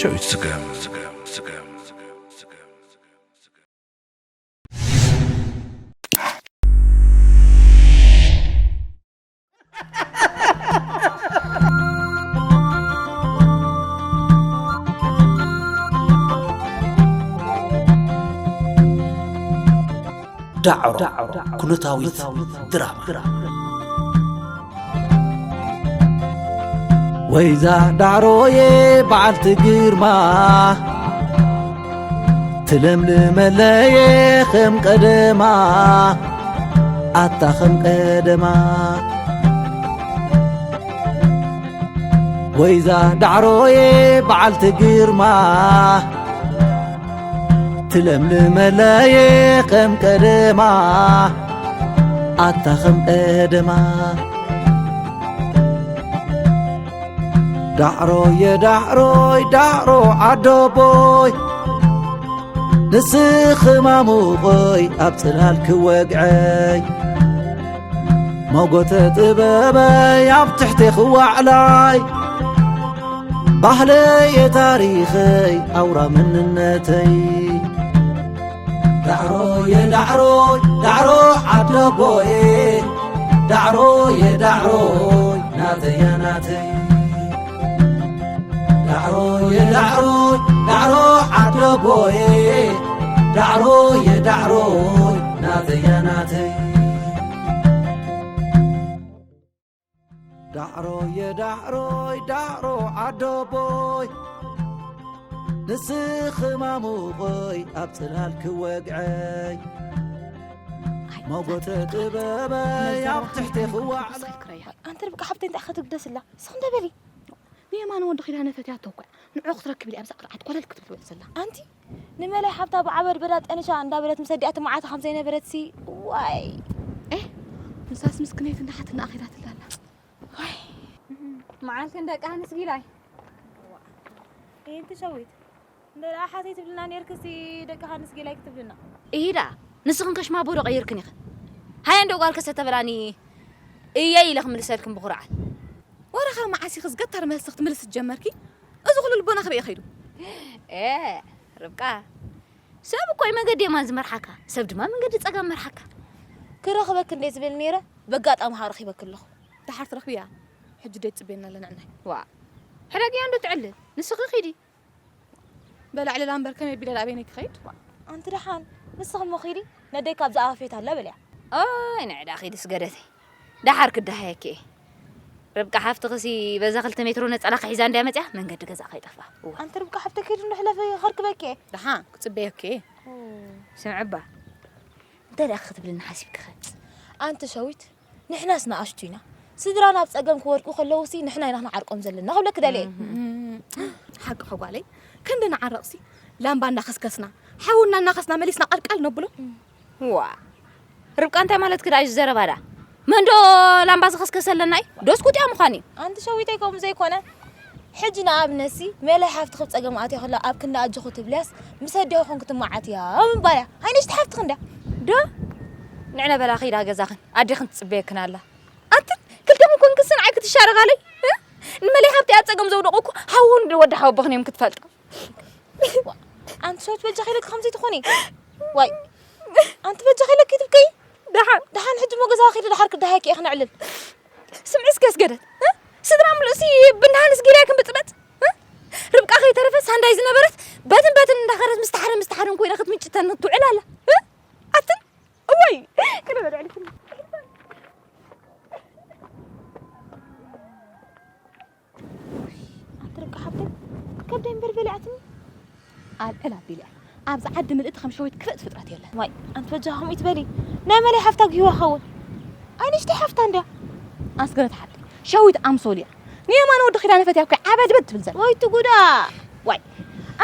ሸዊት ስገም። ዳዕሮ ኩነታዊት ድራማ። ወይዛ ዳዕሮዬ በዓልቲ ግርማ፣ ትለምልመለየ ከም ቀደማ፣ ኣታ ከም ቀደማ። ወይዛ ዳዕሮዬ በዓልቲ ግርማ፣ ትለምልመለየ ከም ቀደማ፣ ኣታ ከም ቀደማ። ዳዕሮየ ዳዕሮይ ዳዕሮ ዓደቦይ፣ ንስኺ ማሙቐይ ኣብ ጽላል ክወግዐይ፣ መጎተ ጥበበይ ኣብ ትሕቲ ክዋዕላይ፣ ባህለየ ታሪኸይ ኣውራ መንነተይ። ዳዕሮየ ዳዕሮይ ዳዕሮ ዓደቦየ፣ ዳዕሮየ ዳዕሮይ ናተያ ናተይ። ዳዕሮየ ዳዕሮይ ዳዕሮ ዓደቦየ፣ ዳዕሮየ ዳዕሮይ ናተያ ናተይ። ዳዕሮየ ዳዕሮይ ዳዕሮ ዓደቦይ፣ ንስኺ ማሙቐይ ኣብ ጽላል ክወግዐይ፣ መጎተ ጥበበይ ኣብ ትሕቲ ክዋዕላ። ኣንተ ርብቃ ሓብተይ እንታይ ኢኻ ትግደስላ? ስኽ እንደ በሊ። ንየማነ ወዲ ኪዳነ ፈትያቶ እኮ። ንዑ ክትረክብ ኢላ ኣብዛ ቅርዓት ኮለል ክትብል ትብል ዘላ። ኣንቲ ንመላይ ሓብታ ብዓበድ በዳ ጠኒሻ እንዳበለት ምስ ኣዲኣ ትመዓታ ከም ዘይነበረትሲ። ዋይ። ኤህ፣ ንሳስ ምስክነይት እንዳሓትና ኣኺላትላ ኣላ። ዋይ። መዓልክን ደቂ ኣንስ ጊላይ። እንቲ ሸዊት እንደ ደኣ ሓተይ ትብልና ኔርክሲ ደቂ ኣንስ ጊላይ ክትብልና። ኢሂዳ፣ ንስኽን ከሽማ ቦዶ ቀይርክን ኢኽን። ሃየ እንዶ ጓል ከሰ ተበላኒ እየ ኢለ ክምልሰልክን ብኹርዓት። ወረኻ መዓስ ኢኺ ዝገታር መልሲ ክትምልስ ጀመርኪ? እዚ ኩሉ ልቦና ከበይ ከይዱ? ኤ፣ ርብቃ፣ ሰብ እኮ እዩ መንገዲ የማን ዝመርሓካ፣ ሰብ ድማ መንገዲ ጸጋም መርሓካ። ክረኽበክ እንደ ዝብል ነይረ፣ በጋጣሚ ሃ ረኺበክ ኣለኹ። ደሓር ትረኽብያ። ሕጂ ደይ ትጽበየና ኣለና ዕናይ። ዋ፣ ሕደግያ እንዶ ትዕልል። ንስኺ ኺዲ። በላዕልላ እምበር ከመይ ቢለ ኣበይነይ ክኸይድ? ኣንቲ ደሓን፣ ንስኺ እሞ ኺዲ፣ ነደይ ካብዛ ኣፌት ኣላ በልያ። ኦይ፣ ንዕዳ ኺዲ ስገደተይ። ደሓር ክደሃየኪ እየ። ርብቃ ሓፍትኽሲ በዛ ክልተ ሜትሮ ነጸላ ክሒዛ እንድያ መጽያ፣ መንገዲ ገዛ ከይጠፍኣ። እዋ። ኣንቲ ርብቃ ሓፍተይ ኪዱ እንዶ ሕለፊ ከርክበኪ እየ። ደሓን፣ ክጽበየኪ እየ። ኦ። ስምዕባ፣ እንታይ ደኣ ክትብልኒ ሓሲብኪ ኸ? ኣንቲ ሸዊት፣ ንሕናስ ንኣሽቱ ኢና። ስድራና ኣብ ጸገም ክወድቁ ከለዉሲ ንሕና ኢና ክንዓርቆም ዘለና ክብለኪ ደልየ። እም፣ ሓቅኺ ጓለይ። ክንዲ ንዓረቕሲ ላምባ እናኸስከስና፣ ሓዊ እናናኸስና መሊስና ቀልቀል ነብሎ። እም። ዋ፣ ርብቃ እንታይ ማለትኪ ደኣ እዩ ዘረባ ደኣ? መንዶ ላምባ ዝኸስከሰለና እዩ? ዶስ ቁጥያ ምዃን እዩ? ኣንቲ ሸዊተይ ከምኡ ዘይኮነ። ሕጂ ንኣብነትሲ፣ መለይ ሓፍትኺ ኣብ ጸገም ኣትያ ከላ ኣብ ክንዲ ኣጆኺ ትብልያስ፣ ምስ ኣዴኺ ኮንኪ ትመዓትያ ምባል እያ። ኣይነሽቲ ሓፍትኺ እንድያ። ዶ? ንዕነ በላ ኺዳ ገዛኽን፣ ኣዴኽን ትጽበየክን ኣላ። ኣትን ክልተኽን ኮንክን ስንዓይ ክትሻረኻለይ? እ? ንመለይ ሓብተይ ኣብ ጸገም ዘውደቑ እኮ ሓውን ወዲ ሓወቦኽን እዮም ክትፈልጡ። ኣንቲ ሸዊት በጃኺ ኢለኪ ከምዚ ትኾኒ። ዋይ። ኣንቲ በጃኺ ኢለኪ ትብከይ። ደሓን። ደሓን ሕጂ እሞ ገዛኺ ኺዲ ደሓር ክደሃየኪ እየ ክነዕልል። ስምዒ እስከ ኣስገደት፣ እ? ስድራ ምሉእሲ ብንደሃንስ ጊላይክን ብጥበት፣ እ? ርብቃ ከይተረፈ ሳንዳይ ዝነበረት በትን በትን እንዳኸረት ምስ ተሓረ ምስ ተሓረን ኮይና ክትምጭተን ትውዕል ኣላ፣ እ? ኣትን፣ እዋይ፣ ቅድም በል ዕልፍኒ። ኣንቲ ርብቃ ሓብተይ፣ ከብደይ እምበር በሊዓትኒ። ኣልዕል ኣቢለ እያ። ኣብዚ ዓዲ ምልእቲ ከም ሸዊት ክፍእቲ ፍጥረት የለን። ዋይ፣ ኣንቲ በጃ ከምኡ ይትበሊ። ናይ መለይ ሓፍታ ግሂዋ ኸውን። ኣይ ንእሽተይ ሓፍታ እንድያ። ኣስገረት ሓብተይ፣ ሸዊት ኣምሶል እያ። ንየማነ ወዲ ኪዳነ ፈትያ እኮ ዓብያ ድበት ትብል ዘላ። ወይ ትጉዳ። ዋይ፣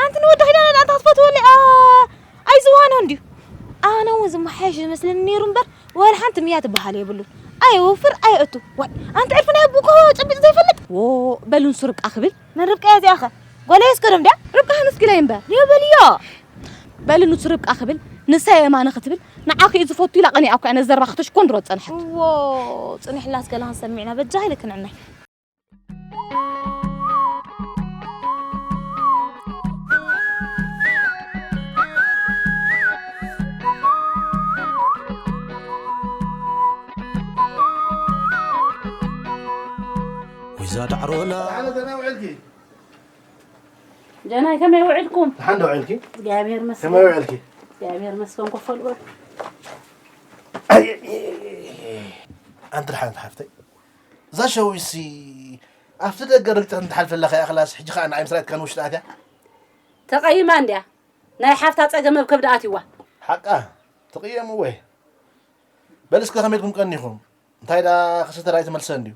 ኣንቲ ንወዲ ኪዳነ ኣንታ ክትፈትወኒ፣ ኣ-፣ ኣይዝዋኖ እንድዩ። ኣነ እውን ዝመሓየሽ ዝመስለኒ ነይሩ እምበር፣ ወላ ሓንቲ ምያ ትበሃል የብሉን። ኣየውፍር፣ ኣየእቱ። ዋይ፣ ኣንቲ ዕርፊ ናይ ኣቦኮ ጨቢጡ ዘይፈልጥ? ዎ፣ በሉ ንሱ ርብቃ ክብል። መን ርብቃ እያ እዚኣ ኸ? ጓል እያ እስከ ደም ድያ? ርብቃ ሃንስ ግላይ እምበር። ድዮ በልዮ። በሉ ንሱ ርብቃ ክብል፣ ንሳ የማነ ክትብል፣ ንዓኺ እዩ ዝፈቱ ኢላ ቀኒኣ እኮ እያ ነዚ ዘረባ ከተሽኮን ድሮ ዝጸንሐት። እዎ፣ ጽኒሕላ እስከ ላህን ሰሚዕና፣ በጃ ኢለ ክንዕናይ። ዳዕሮና ኣነ ከመይ ውዕልኪ? ጀናይ ከመይ ውዕልኩም? ደሓን ዶ ውዕልኪ? እግዚኣብሔር ከመይ መስገን። ውዕልኪ? እግዚኣብሔር መስገን ኮፍ በሉ በሉ። ኣይ፣ ኣይ፣ ኣይ፣ ኣይ። ኣንቲ ደሓን ሓፍተይ፣ እዛ ሸዊሲ ኣብቲ ደገ ርግጠት እንትሓልፈላ ከይኣኽላስ ሕጂ ከዓ ንዓይ ምስ ራእትካ ንውሽጢ ኣትያ። ተቐይማ እንድያ ናይ ሓፍታ ጸገም ኣብ ከብዳ ኣትይዋ። ሓቃ ትቕየሙ ወይ? በል እስከ ከመይ ኢልኩም ቀኒኹም? እንታይ ደኣ ክስተ ኣይትመልሰን ድዩ?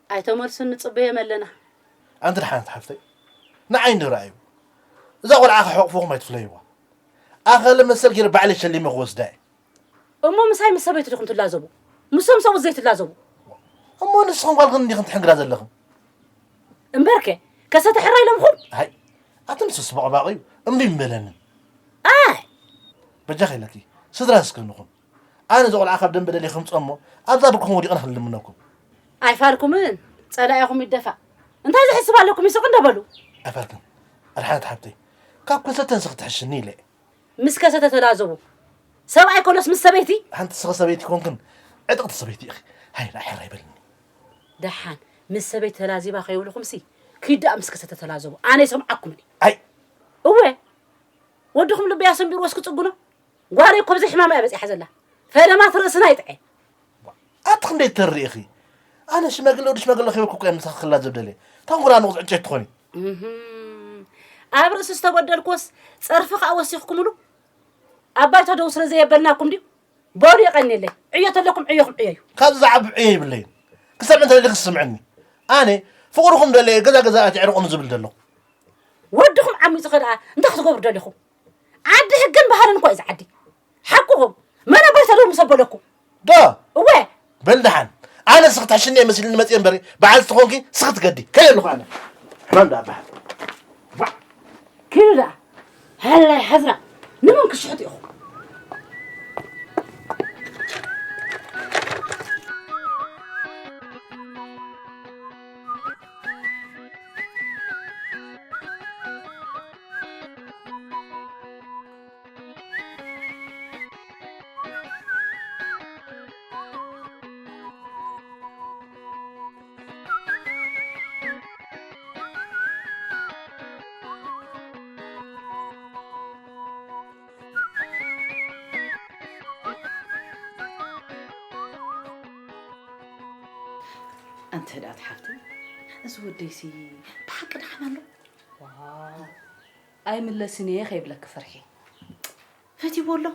ኣይተመልሱን ንጽበዮም ኣለና። ኣንቲ ደሓን ሓፍተይ፣ ንዓይ እንዲ ረኣዩ እዛ ቆልዓ ከሕቕፉኹም ኣይትፍለይዋ። ኣኸለ መሰል ገይረ ባዕለይ ሸሊመ ክወስዳ እየ። እሞ ምሳይ ምስ ሰበይቱ ዲኹም ትላዘቡ? ምሶም ሰብኡት ዘይትላዘቡ? እሞ ንስኹም ጓልክን እንዲኽን ትሕንግዳ ዘለኽን? እምበርከ ከሰተ ሕራይ ኢሎምኹም? ሃይ ኣቲ ንሱ ስቡቕ ባቕ እዩ። እምቢ ምበለንን። ኣይ በጃ ከይለኪ ስድራ ስከንኹም። ኣነ እዚ ቆልዓ ካብ ደንበ ደልየ ከምፅኦ እሞ ኣብዛ ብርኩም ወዲቕና ክንልምነኩም። ኣይፋልኩምን፣ ጸላኢኹም ይደፋእ። እንታይ ዝሕስብ ኣለኩም? ይስቕ እንደ በሉ። ኣይፋልክን ኣድሓነት ሓብተይ፣ ካብ ከሰተን ስኽትሕሽኒ ኢለ። ምስ ከሰተ ተላዘቡ። ሰብኣይ ኮሎስ ምስ ሰበይቲ? ሓንቲ ስኸ ሰበይቲ ኮንክን ዕጥቕቲ ሰበይቲ ኢኺ። ሃይ ንኣይ ሕራይ በልኒ። ደሓን ምስ ሰበይቲ ተላዚባ ከይብልኹምሲ ኪድ ደኣ ምስ ከሰተ ተላዘቡ። ኣነ ይሰምዓኩምን። ኣይ እወ ወድኹም ልቢ ያሰንቢርዎስ ክጽግኖ። ጓለይ እኮ ብዘይ ሕማማ እያ በጺሓ ዘላ። ፈለማት ርእስና ይጥዐ። ኣቲ ክንደይ ተርኢ ኢኺ? ኣነ ሽማግለ ወዲ ሽማግለ ከይበልኩ እኮ እየ ምሳኺ ክላዘብ ደልየ። ተንኮላ ንቑፅ ዕንጨይቲ ትኾኒ። እህም። ኣብ ርእሲ ዝተበደልኩዎስ ጸርፊ ከኣ ወሲኽኩምሉ። ኣብ ባይታ ደው ስለ ዘየበልናኩም ድዩ? በሉ የቐንየለይ። ዕዮ ተለኩም ዕዮኹም ዕዮ እዩ። ካብዚ ዝዓቢ ዕዮ የብለይን። ክሰምዕ እንተደሊኺ ስምዕኒ። ኣነ ፍቕርኹም ደለየ ገዛ ገዛ ኣትየ ዕርቑኒ ዝብል ዘለኹ። ወድኹም ዓሚጹ ኸ ደኣ እንታይ ክትገብሩ ደሊኹም? ዓዲ ሕግን ባህልን እኮ እዩ ዝዓዲ። ሓቅኹም። መን ኣባይ ተደው ምስ ኣበለኩም? ዶ እወ በል ደሓን። ኣነ ስኽትሕሽኒ እየ መሲልኒ መፅየ እምበሪ በዓል ትኾንኪ ስኽትገዲ ከይ ኣለኹ ኣነ። ሕማም ዶ ኣባሃል። ኪዱ ደኣ ሃላይ ሓዝራ ንመን ክሽሕጥ ኢኹም? ኣንቲ ህድኣት ሓፍተይ፣ እዚ ወደይሲ ብሓቂ ደሓን ኣሎ? ዋው፣ ኣይምለስን እየ ከይብለኪ ፍርሒ። ፈቲዎ ኣሎ።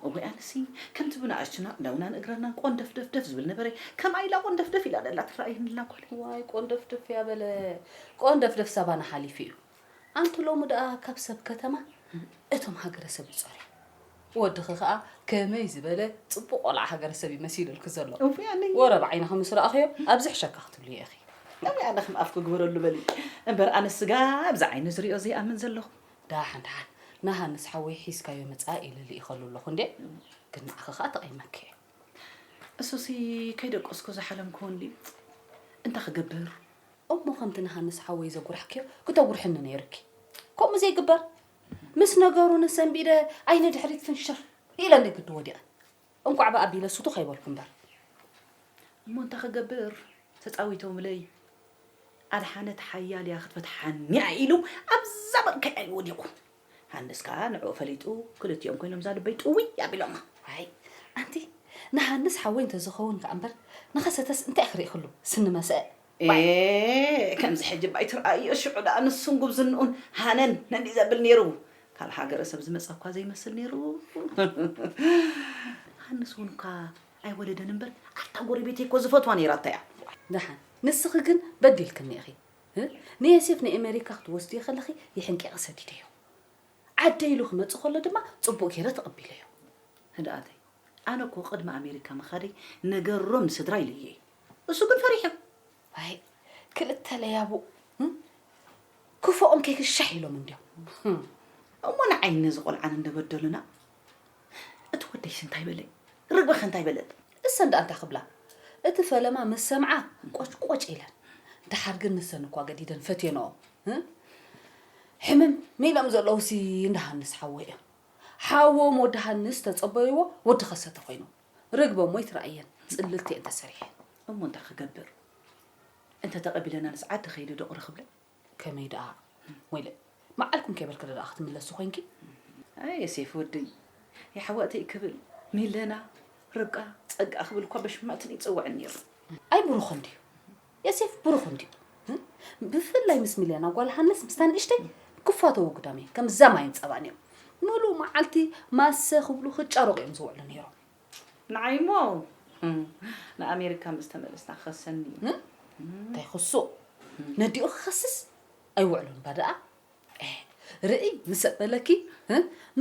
እወይ ኣነሲ ከምቲ ብንኣሽቱና እዳውናን እግረናን ቆንደፍደፍደፍ ዝብል ነበረ። ከምኣ ኢላ ቆንደፍደፍ ኢላ ደላ ትረኣየኒ ኣላ ጓለይ። ዋይ ቆንደፍደፍ እያ በለ። ቆንደፍደፍ ሳባና ሓሊፉ እዩ። ኣንቲ ሎሚ ደኣ ካብ ሰብ ከተማ እቶም ሃገረሰብ ይጸርዩ። ወድኺ ኸኣ ከመይ ዝበለ ጽቡቕ ቆልዓ ሃገረሰብ እዩ መሲሉልኪ ዘሎ። እውይ ኣነይ። ወረ ብዓይንኺ ምስ ረኣኽዮ ኣብዚ ሕሸካ ክትብልዮ ኢኺ። እውይ ኣነ ከም ኣፍ ክግበረሉ በሊ። እምበር ኣነ ስጋ ኣብዚ ዓይኒ ዝሪኦ ዘይኣምን ዘለኹ። ደሓን ደሓን ንሃንስ ሓወይ ሒዝካዮ ምጻእ ኢለ ልኢኸሉ ኣለኹ እንዴ። ግን ንዓኺ ኸኣ ተቐይመኪ እየ። እሱሲ ከይደቀስኩ ዝሓለምክዎ እንድዩ። እንታይ ክገብር? እሞ ከምቲ ንሃንስ ሓወይ ዘጉራሕክዮ ክተጉርሕኒ ነይርኪ። ከምኡ ዘይግበር። ምስ ነገሩ ንሰንቢደ ዓይነ ድሕሪት ፍንሽር ኢለ ንግዲ ወዲቐ። እንቋዕ ብኣቢለ ሱቱ ከይበልኩ እምበር። እሞ እንታይ ክገብር? ተጻዊቶምለይ። ኣድሓነት ሓያል እያ ክትፈትሓኒ እያ ኢሉ ኣብዛ በርካይ እዩ ወዲቑ። ሃንስ ከኣ ንዕኡ ፈሊጡ ክልቲኦም ኮይኖም እዛ ልበይ ጥውይ ኣቢሎማ። ኣይ ኣንቲ ንሃንስ ሓወይ እንተዝኸውን ከኣ እምበር ንኸሰተስ እንታይ ክርኢ ክሉ ስኒ መስአ። ኤ ከምዚ ሕጂ ባይ ትርኣዮ ሽዑ ደኣ ንሱን ጉብዝንኡን ሃነን ነኒ ዘብል ነይሩ። ካብ ሃገረ ሰብ ዝመጸ እኳ ዘይመስል ነይሩ። ሃንስ እውን እኳ ኣይወለደን እምበር ኣብታ ጎረቤተይ እኮ ዝፈትዋ ነይራታ እያ። ደሓን ንስኺ ግን በዲልክኒ ኢኺ። እ? ንየሴፍ ንኤመሪካ ክትወስድዮ ከለኺ የሕንቂቐ ሰዲደዮ። ዓደይ ኢሉ ክመጽእ ከሎ ድማ ጽቡቕ ገይረ ተቐቢለዮ። ህድኣተይ ኣነ እኮ ቅድሚ ኣሜሪካ ምኻደይ ነገሮም ንስድራ ኢለዮ እየ። እሱ ግን ፈሪሑ። ኣይ ክልተ ለያቡ እ? ክፉኦም ከይክሻሕ ኢሎም እንድዮም። እሞ ንዓይ ነዚ ቆልዓን እንደበደሉና እቲ ወደይስ እንታይ በለ? ርግበኸ እንታይ በለት? እሰን ደኣ እንታይ ክብላ? እቲ ፈለማ ምስ ሰምዓ ቆጭቆጭ ኢለን። ደሓር ግን ንሰን እኳ ገዲደን ፈትየንኦ። እ? ሕምም ኢሎም ዘለዉሲ እንዳ ሃንስ ሓወይ እዮም። ሓዎም ወዲ ሃንስ ተጸበይዎ ወዲ ከሰተ ኮይኖም። ርግበ እሞ ኣይትረኣየን ጽልልቲ እየን ተሰሪሐን። እሞ እንታይ ክገብር? እንተ ተቐቢለና ንስ ዓዲ ከይዱ ዶ ቕረ ክብለ? ከመይ ደኣ? ወይለ፣ መዓልኩም ከይበልኪ ዶ ደኣ ክትምለሲ ኮይንኪ? ኣይ የሴፍ ወደይ፣ የሓዋእተይ ክብል ሚለና፣ ርብቃ፣ ጸጋ ክብል እኳ በሽማትን ይጽውዕን ነይሩ። ኣይ ብሩኽ እንድዩ። የሴፍ ብሩኽ እንድዩ። ብፍላይ ምስ ሚለና ጓል ሃንስ ምስታ ንእሽተይ ክፋተው ግዳም እየ። ከም ዘማይን ጸባን እዮም። ምሉእ መዓልቲ ማሰ ክብሉ ክጫረቑ እዮም ዝውዕሉ ነይሮም። ንዓይ እሞ ንኣሜሪካ ምስ ተመለስና ክኸሰኒ እዩ። እንታይ ክሱ? ነዲኡ ክኸስስ ኣይውዕሉን ባደኣ። ርእይ ምስ ኣበለኪ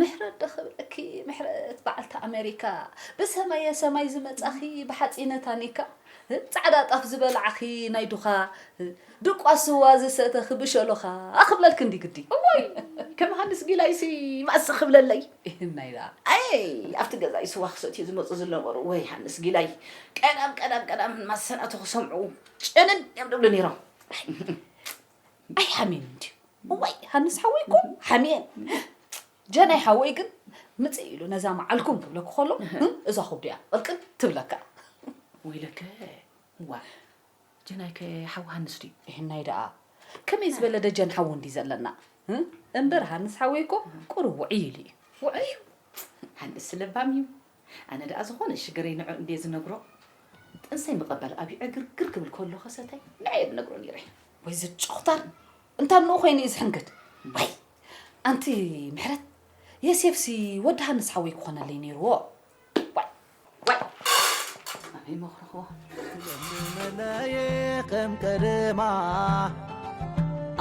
ምሕረት ዶ ክብለኪ? ምሕረት በዓልቲ ኣሜሪካ፣ ብሰማየ ሰማይ ዝመጻኺ ብሓጺነ ታኒካ፣ ጻዕዳ ጣፍ ዝበላዕኺ ናይ ዱኻ፣ ድቋ ስዋ ዝሰተኺ ብሸሎኻ ክብለልኪ እንዲ ግዲ። እዋይ፣ ከም ሃንስ ጊላይሲ ማሰ ክብለለይ። ይህናይ ደኣ። ኣይ፣ ኣብቲ ገዛይ ስዋ ክሰትዩ ዝመጹ ዝነበሩ፣ ወይ ሃንስ ጊላይ፣ ቀዳም፣ ቀዳም፣ ቀዳም ማሰናቱ ክሰምዑ ጭንን እዮም ዝብሉ ነይሮም። ኣይሓሜን እንድዩ። እዋይ፣ ሃንስ ሓወይ እኮ ሓሜን። ጀናይ ሓወይ ግን ምጽእ ኢሉ ነዛ መዓልኩም ክብለኩ ከሎ፣ እዛ ኹብ ድያ ቅልቅል ትብለካ። ወይለከ፣ ዋ፣ ጀናይከ ሓው ሃንስ ድዩ? ይህናይ ደኣ። ከመይ ዝበለ ደጀን ሓው እንዲ ዘለና። እምበር ሃንስ ሓወይ እኮ ቁሩብ ውዕይ ኢሉ እዩ። ውዕይ እዩ። ሃንስ ለባም እዩ። ኣነ ደኣ ዝኾነ ሽግረይ ንዑ እንዴ ዝነግሮ፣ ጥንሰይ ምቐባል ኣብዩ ዕግርግር ክብል ከሎ ከሰታይ ንዓየ ዝነግሮ ነይረ። ወይ ዝጭኹታር፣ እንታ ንኡ ኮይኑ እዩ ዝሕንግድ። ወይ፣ ኣንቲ ምሕረት፣ የሴፍሲ ወዲ ሃንስ ሓወይ ክኾነለይ ነይርዎ። ዋይ፣ ዋይ። ኣበይ መኽረኽዎ? ለምነየ ከም ቀደማ፣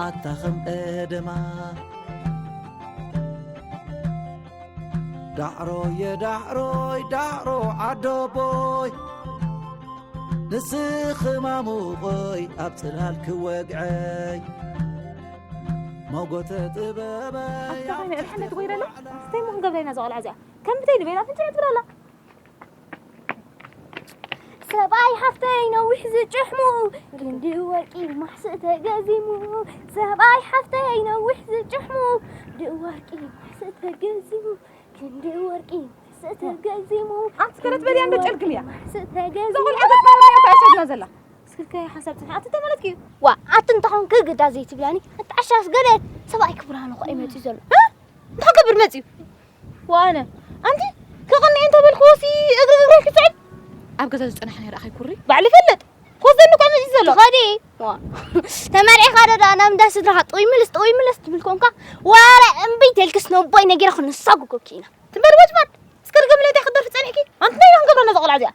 ኣታ ከም ቀደማ። ዳዕሮየ ዳዕሮይ ዳዕሮ ዓዶቦይ፣ ንስኺ ማሙቖይ ኣብ ጽላል ክወግዐይ፣ ሞጎተ ጥበበይ ኣታ ኣብ ከመይ ትሕቲ ኣድሓነት ጎይረ ኣሎ? ዋዕላ። እንታይ እሞ ክንገብራ ኢና እዛ ቆልዓ እዚኣ? ከም ብተይ ንበይና ፍንጭሕ ትብል ኣላ። ሰብኣይ ሓፍተይ ነዊሕ ዝጭሕሙ፣ ክንዲ ወርቂ ማሕስእ ተገዚሙ። ሰብኣይ ሓፍተይ ነዊሕ ዝጭሕሙ፣ ክንዲ ወርቂ ማሕስእ ተገዚሙ። ክንዲ ወርቂ ማሕስእ ተገዚሙ። ኣቲ ከለት በልያ እንዶ ጨልግም እያ። ማሕስእ ተገዚሙ። እዛ ቆልዓ ገባላ እያ እኮ እያ ዘላ። እስክልከ ሓሳብ ጽንሓ፣ ኣቲ እንታይ ማለትኪ እዩ? ዋ፣ ኣቲ እንተኾንኪ ግዳ ዘይትብላኒ፣ ኣቲ ዓሻስ ገለ ሰብኣይኪ ብርሃኑ እኮ እዩ መጺኡ ዘሎ። እ? እንታይ ክገብር መጺኡ? ወኣነ፣ ኣንቲ፣ ክቕንኤ እንተበልክዎሲ እግሪ እግረይ ክጽዕን። ኣብ ገዛ ዝጸናሕና ይረኣኻይ ኩሪ? ባዕሉ ይፈልጥ። ክወስደኒ እኮ መጺኡ ዘሎ። ትኸዲ? ዋ። ተመርዒኻ ዶ ደኣ ናብ እንዳ ስድራኻ ጥውይ ምልስ፣ ጥውይ ምልስ ትብል ኮንካ፣ ዋላ እምቢ ተልክስ ነቦይ ነጊረ ክንሳጉጎኪ ኢና። ትም በል ወጅማን፣ እስከ ርገምለይ እንታይ ክትደርፊ ጸኒሕኪ? ኣንቲ፣ እንታይ ኢና ክንገብራ ነዛ ቆልዓ እዚኣ?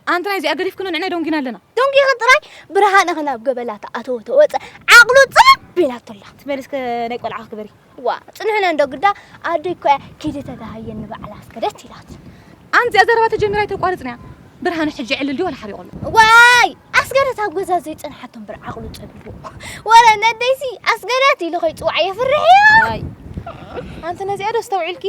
ኣንቲ፣ ናይዚኣ ገዲፍክኖ ንዕናይ ደንጊና ኣለና። ደንጊኺ ጥራይ ብርሃነ ናብ ገበላ ተኣተወ ተወጸ፣ ዓቕሉ ጽብ ኢላቶ ኣላ። ትም በሊ እስከ ናይ ቆልዓ ክበሪ። ዋ፣ ጽንሕና እንዶ ግዳ፣ ኣደይ እኮ እያ፣ ኪዲ ተጋሃየኒ በዓል ኣስገደት ኢላት። ኣንቲ፣ እዚኣ ዘረባ ተጀሚራ ኣይተቋርጽንያ። ብርሃነ ሕጂ ይዕልል ድዩ ዋላ ሓሪቑ ኣሎ? ዋይ፣ ኣስገደት ኣብ ገዛ ዘይጸንሓቶ እምበር ዓቕሉ ጸቢቡ። ወረ ነደይሲ ኣስገደት ኢሉ ከይጽዋዕ የፍርሕ እዩ። ዋይ። ኣንቲ፣ ነዚኣ ዶ ኣስተውዒልኪ?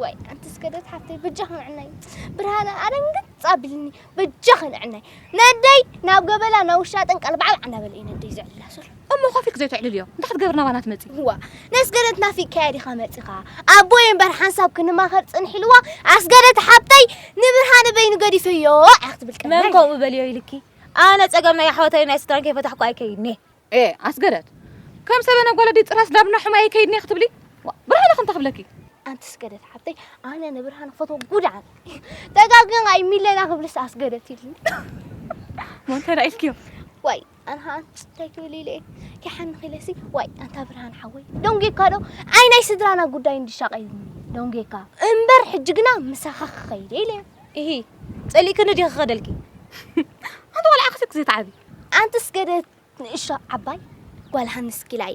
ዋይ፣ ኣንቲ ኣስገደት ሓፍተይ፣ በጃኺ ንዕናይ። ብርሃነ ኣደንግጽ ኣቢልኒ፣ በጃኺ ንዕናይ። ነደይ ናብ ገበላ ናብ ውሻጠን ቀልባዕባዕ እናበለ እዩ ነደይ ዘዕልላ ዘሎ። እሞ ኮፊክ ዘይተዕልልዮ፣ እንታይ ክትገብር ናባና ትመጺ? ዋ፣ ነስገደት ናፊቅካያ ዲኻ መጺኻ? ኣቦይ እምበር ሓንሳብ ክንማኸር ጽንሕ ኢልዋ፣ ኣስገደት ሓብተይ ንብርሃነ በይኑ ገዲፈዮ እያ ክትብል ከላ መን ከምኡ በልዮ ኢልኪ? ኣነ ጸገም ናይ ኣሕዋተይ ናይ ስድራን ከይፈታሕኩ ኣይከይድን እየ። ኤ፣ ኣስገደት። ከም ሰበነ ጓል ኣደይ ጥራስ ላብና ሕማይ ኣይከይድን እየ ክትብሊ? ዋ፣ ብርሃነ ክንታ ክብለኪ? ኣንቲ ኣስገደት ሓብተይ፣ ኣነ ንብርሃነ ክፈትዎ ጉድ ኣነ። ደጋጊምካ እዩ ሚለና ክብልስ ኣስገደት ኢልኒ። ሞንተ ራኢስኪዮ? ዋይ፣ ኣነ ኸዓ እንታይ ክብል ኢለ እየ? ኪሓንኽ ኢለሲ፣ ዋይ፣ ኣንታ ብርሃን ሓወይ፣ ደንጊካ ዶ? ኣይ ናይ ስድራና ጉዳይ እንድሻቐ እዩ ደንጊካ። እምበር ሕጂ ግና ምሳኻ ክኸይድ እየ ኢለ እየ። እሂ፣ ጸሊእክኒ ዲኺ ክኸደልኪ? ኣንቲ ቆልዓ ክስክ ዘይትዓቢ። ኣንቲ ኣስገደት ንእሾ ዓባይ ጓል ሃንስ ኪላይ።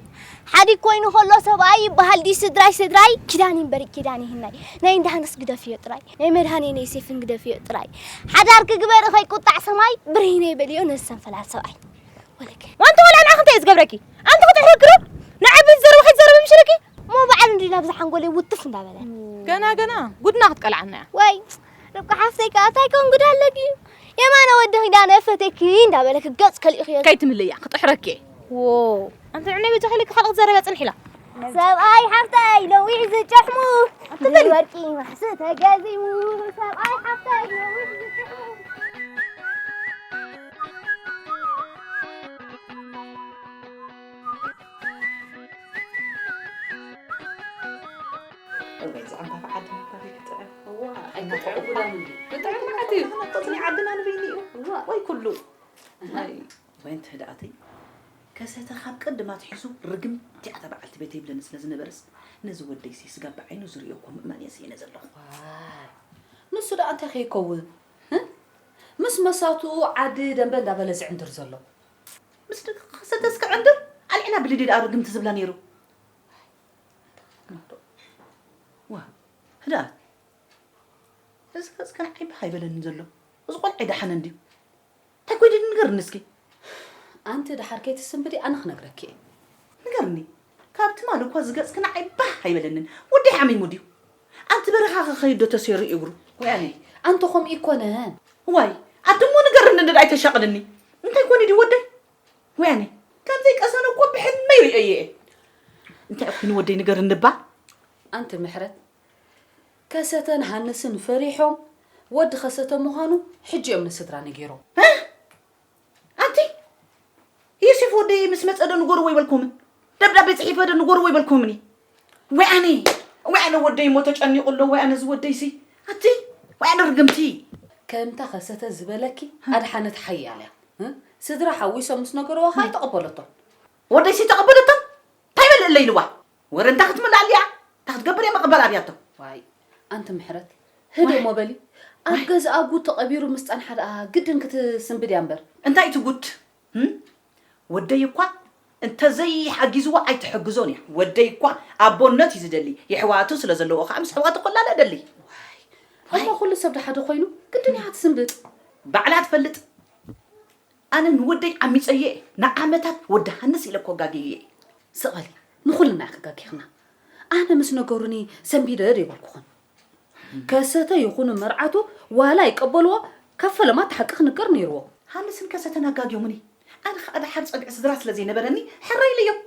ሓዲግ ኮይኑ ከሎ ሰብኣይ ይበሃል ድዩ ስድራይ፣ ስድራይ ኪዳን ይንበሪ ኪዳን ይህናይ። ናይ እንዳ ሃንስ ግደፍዮ ጥራይ፣ ናይ መድሃኔ ናይ ሴፍን ግደፍዮ ጥራይ። ሓዳር ክግበር ከይቁጣዕ ሰማይ፣ ብርሂነይ በልዮ ነዚ ሰንፈላል ሰብኣይ። ወለከ። ዋንቲ ቆልዓ ንዓኺ እንታይ እዩ ዝገብረኪ? ኣንቲ ክትሕረኪ ዶ? ንዓቢ ዝዘረቡ ከይትዘረቢ ምሽርኪ? እሞ በዓል እንዲ ናብዚ ሓንጎለይ ውትፍ እንዳበለ። ገና ገና ጉድና ክትቀልዓና እያ። ወይ፣ ርብቃ ሓፍተይ ከኣ እንታይ ኮን ጉድ ኣለኪ? የማነ ወዲ ኪዳነ ፈቴኪ እንዳበለ ክገጽ ከሊእኽዮ። ከይትምልእያ፣ ክጥሕረኪ እየ። ዎ፣ ኣንቲ ንዕነይ በጃኺ ኢለኪ ካልእ ክትዘረቢ ኣጽንሒ ኢላ። ሰብኣይ ሓፍተይ ነዊሕ ዝጭሕሙ፣ ኣንቲ በሊ። ብወርቂ ማሕስእ ተገዚሙ። ሰብኣይ ሓፍተይ ነዊሕ ዝጭሕሙ። ኣንታ ዓዲ ምባል ይግጥዐ። እዋ፣ ኣይግጥዐ ጉዳም እንዲ። ግጥዐ ማለት እዩ። ቅፅሊ ዓድና ንበይኑ እዩ። እዋ። ወይ ኩሉ። ኣይ፣ ወይ እንተ ህድኣተይ፣ ከሰተ ካብ ቀድማ ኣትሒዙ ርግምቲ እያ እታ በዓልቲ ቤተይ ይብለኒ ስለ ዝነበረስ፣ ነዚ ወደይሲ ስጋ ብዓይኑ ዝርእዮ እኮ ምእማን እየ ስኢነ ዘለኹ። ዋይ፣ ንሱ ደኣ እንታይ ከይከውን? እ? ምስ መሳቱ ዓዲ ደንበ እንዳበለ ዝዕንድር ዘሎ። ምስ ደቂ ከሰተ እስከ ዕንድር፣ ኣልዒና ብልዲ ደኣ ርግምቲ ዝብላ ነይሩ። ዋ፣ ህድኣት። እዚ ገጽ ከነዓይ ባህ ኣይበለንን ዘሎ። እዚ ቆልዓ ደሓነ እንድዩ። እንታይ ኮይኑ ንገርኒ እስኪ። ኣንቲ ደሓር ከይትስንብዲ ኣነ ክነግረኪ እየ። ንገርኒ። ካብ ትማሊ እኳ እዚ ገጽ ከነዓይ ባህ ኣይበለንን። ወደይ ሓሚሙ ድዩ? ኣንቲ በረኻ ክኸይድ ዶ ተሰይሩ እግሩ? ወይ ኣነ? ኣንቲ ከምኡ ይኮነን። ዋይ፣ ኣቲ እሞ ንገርኒ እንዳ ኣይተሻቕልኒ። እንታይ ኮኒ ድዩ ወደይ? ወይ ኣነ? ከም ዘይቀሰነ እኮ ብሕልመይ ርእየ እየ። እንታይ ኮይኑ ወደይ ንገርኒ እባ? ኣንቲ ምሕረት፣ ከሰተን ሃንስን ፈሪሖም ወዲ ከሰተ ምዃኑ ሕጂ እዮም ንስድራ ነጊሮም። እ? ኣንቲ ዮሴፍ ወደይ ምስ መጸ ዶ ንገርዎ ይበልኩምን? ደብዳቤ ጽሒፈ ዶ ንገርዎ ይበልኩምኒ? ወይ ኣነ፣ ወይ ኣነ ወደይ እሞ ተጨኒቑ ኣሎ፣ ወይ ኣነ እዚ ወደይሲ። ኣቲ፣ ወይ ኣነ ርግምቲ። ከምታ ከሰተ ዝበለኪ ኣድሓነት ሓያል እያ። እ? ስድራ ሓዊሶም ምስ ነገርዋ ኸኣ ኣይተቐበለቶም። ወደይሲ ተቐበለቶም? እንታይ በል እለ ኢልዋ? ወረ እንታይ ክትምልኣሉ እያ? እንታይ ክትገብር እያ መቐበል ኣብያቶ? ዋይ፣ ኣንቲ ምሕረት፣ ህድእ ዋይ። እሞ በሊ። ኣብ ዋይ። ገዝኣ ጉድ ተቐቢሩ ምስ ጸንሓ ደኣ ግድን ክትስንብድ እያ እምበር። እንታይ እቲ ጉድ? ህም? ወደይ እኳ እንተዘይሓጊዝዋ ኣይትሕግዞን እያ። ወደይ እኳ ኣቦነት እዩ ዝደሊ። የሕዋቱ ስለ ዘለዎ ኸዓ ምስ ኣሕዋቱ ክላለ ደሊ። ዋይ። ዋይ። እሞ ኩሉ ሰብ ደሓደ ኮይኑ ግድን እያ ክትስንብድ። ባዕላ ትፈልጥ። ኣነ ንወደይ ዓሚጸዮ እየ። ንዓመታት ወዲ ሃንስ ኢለ እኮ ጋግየ እየ። ስቕ በሊ፣ ንኹልና ኢኺ ጋጊኽና። ኣነ ምስ ነገሩኒ ሰንቢደ ዶ ይበልኩኹን። ከሰተ ይኹኑ መርዓቱ ዋላ ይቀበልዎ፣ ካብ ፈለማ እቲ ሓቂ ክንገር ነይርዎ። ሃንስን ከሰተን ኣጋግዮምኒ። ኣነ ኸኣ ደሓር ጸግዒ ስድራ ስለ ዘይነበረኒ ሕራይ ኢለዮም።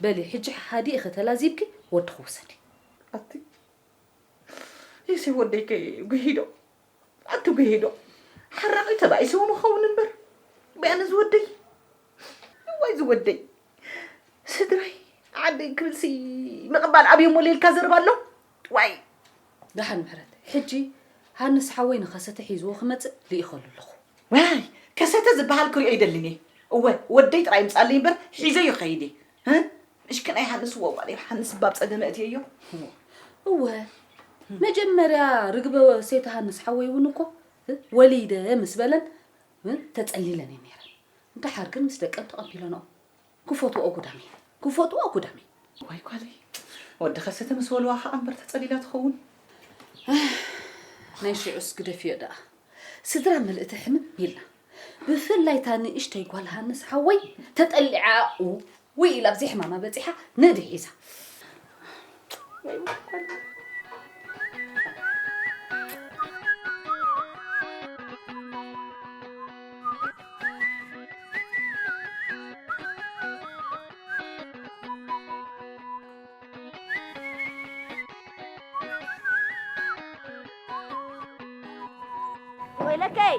በሊ፣ ሕጂ ሃዲእኺ ተላዚብኪ ወድኺ ውሰዲ። ኣቲ፣ ዮሴፍ ወደይ ከ ጉሂዶ? ኣቲ ጉሂዶ፣ ሓራቒ ተባኢስዎ ምኸውን እምበር። በያነ ዝወደይ፣ እዋይ ዝወደይ፣ ስድራይ ዓደይ ክብልሲ ምቕባል ኣብዮም ወለ ኢልካ ዘረባ ኣሎ። ዋይ። ደሓን ምሕረት፣ ሕጂ ሃንስ ሓወይ ንኸሰተ ሒዝዎ ክመጽእ ልኢኸሉ ኣለኹ። ዋይ፣ ከሰተ ዝበሃል ክሪኦ ይደልን እየ። እወ፣ ወደይ ጥራይ ይምጻለይ እምበር ሒዘዮ ይኸይድ እየ። ህ? ምሽክና ይሃንስ፣ ወ ጓል ይሃንስ፣ ባብ ጸገመ እትየዮ። እወ፣ መጀመርያ ርግበ ሴት ሃንስ ሓወይ እውን እኮ፣ እ፣ ወሊደ ምስ በለን፣ እ፣ ተጸሊለን እየን ነይረን። ደሓር ግን ምስ ደቀን ተቐቢለንኦ። ክፈትዎ ጉዳመይ፣ ክፈትዎ ጉዳመይ። ዋይ ጓለይ፣ ወዲ ከሰተ ምስ በልዋ ኸዓ እምበር ተጸሊላ ትኸውን። ናይ ሽዑስ ግደፍዮ ደኣ። ስድራ ምልእቲ ሕምም ኢልና። ብፍላይ እታ ንእሽተይ ጓል ሃንስ ሓወይ ተጠሊዓ ውይ ኢላ ኣብዚ ሕማማ በጺሓ ንእዲ ሒዛ። ወይለከይ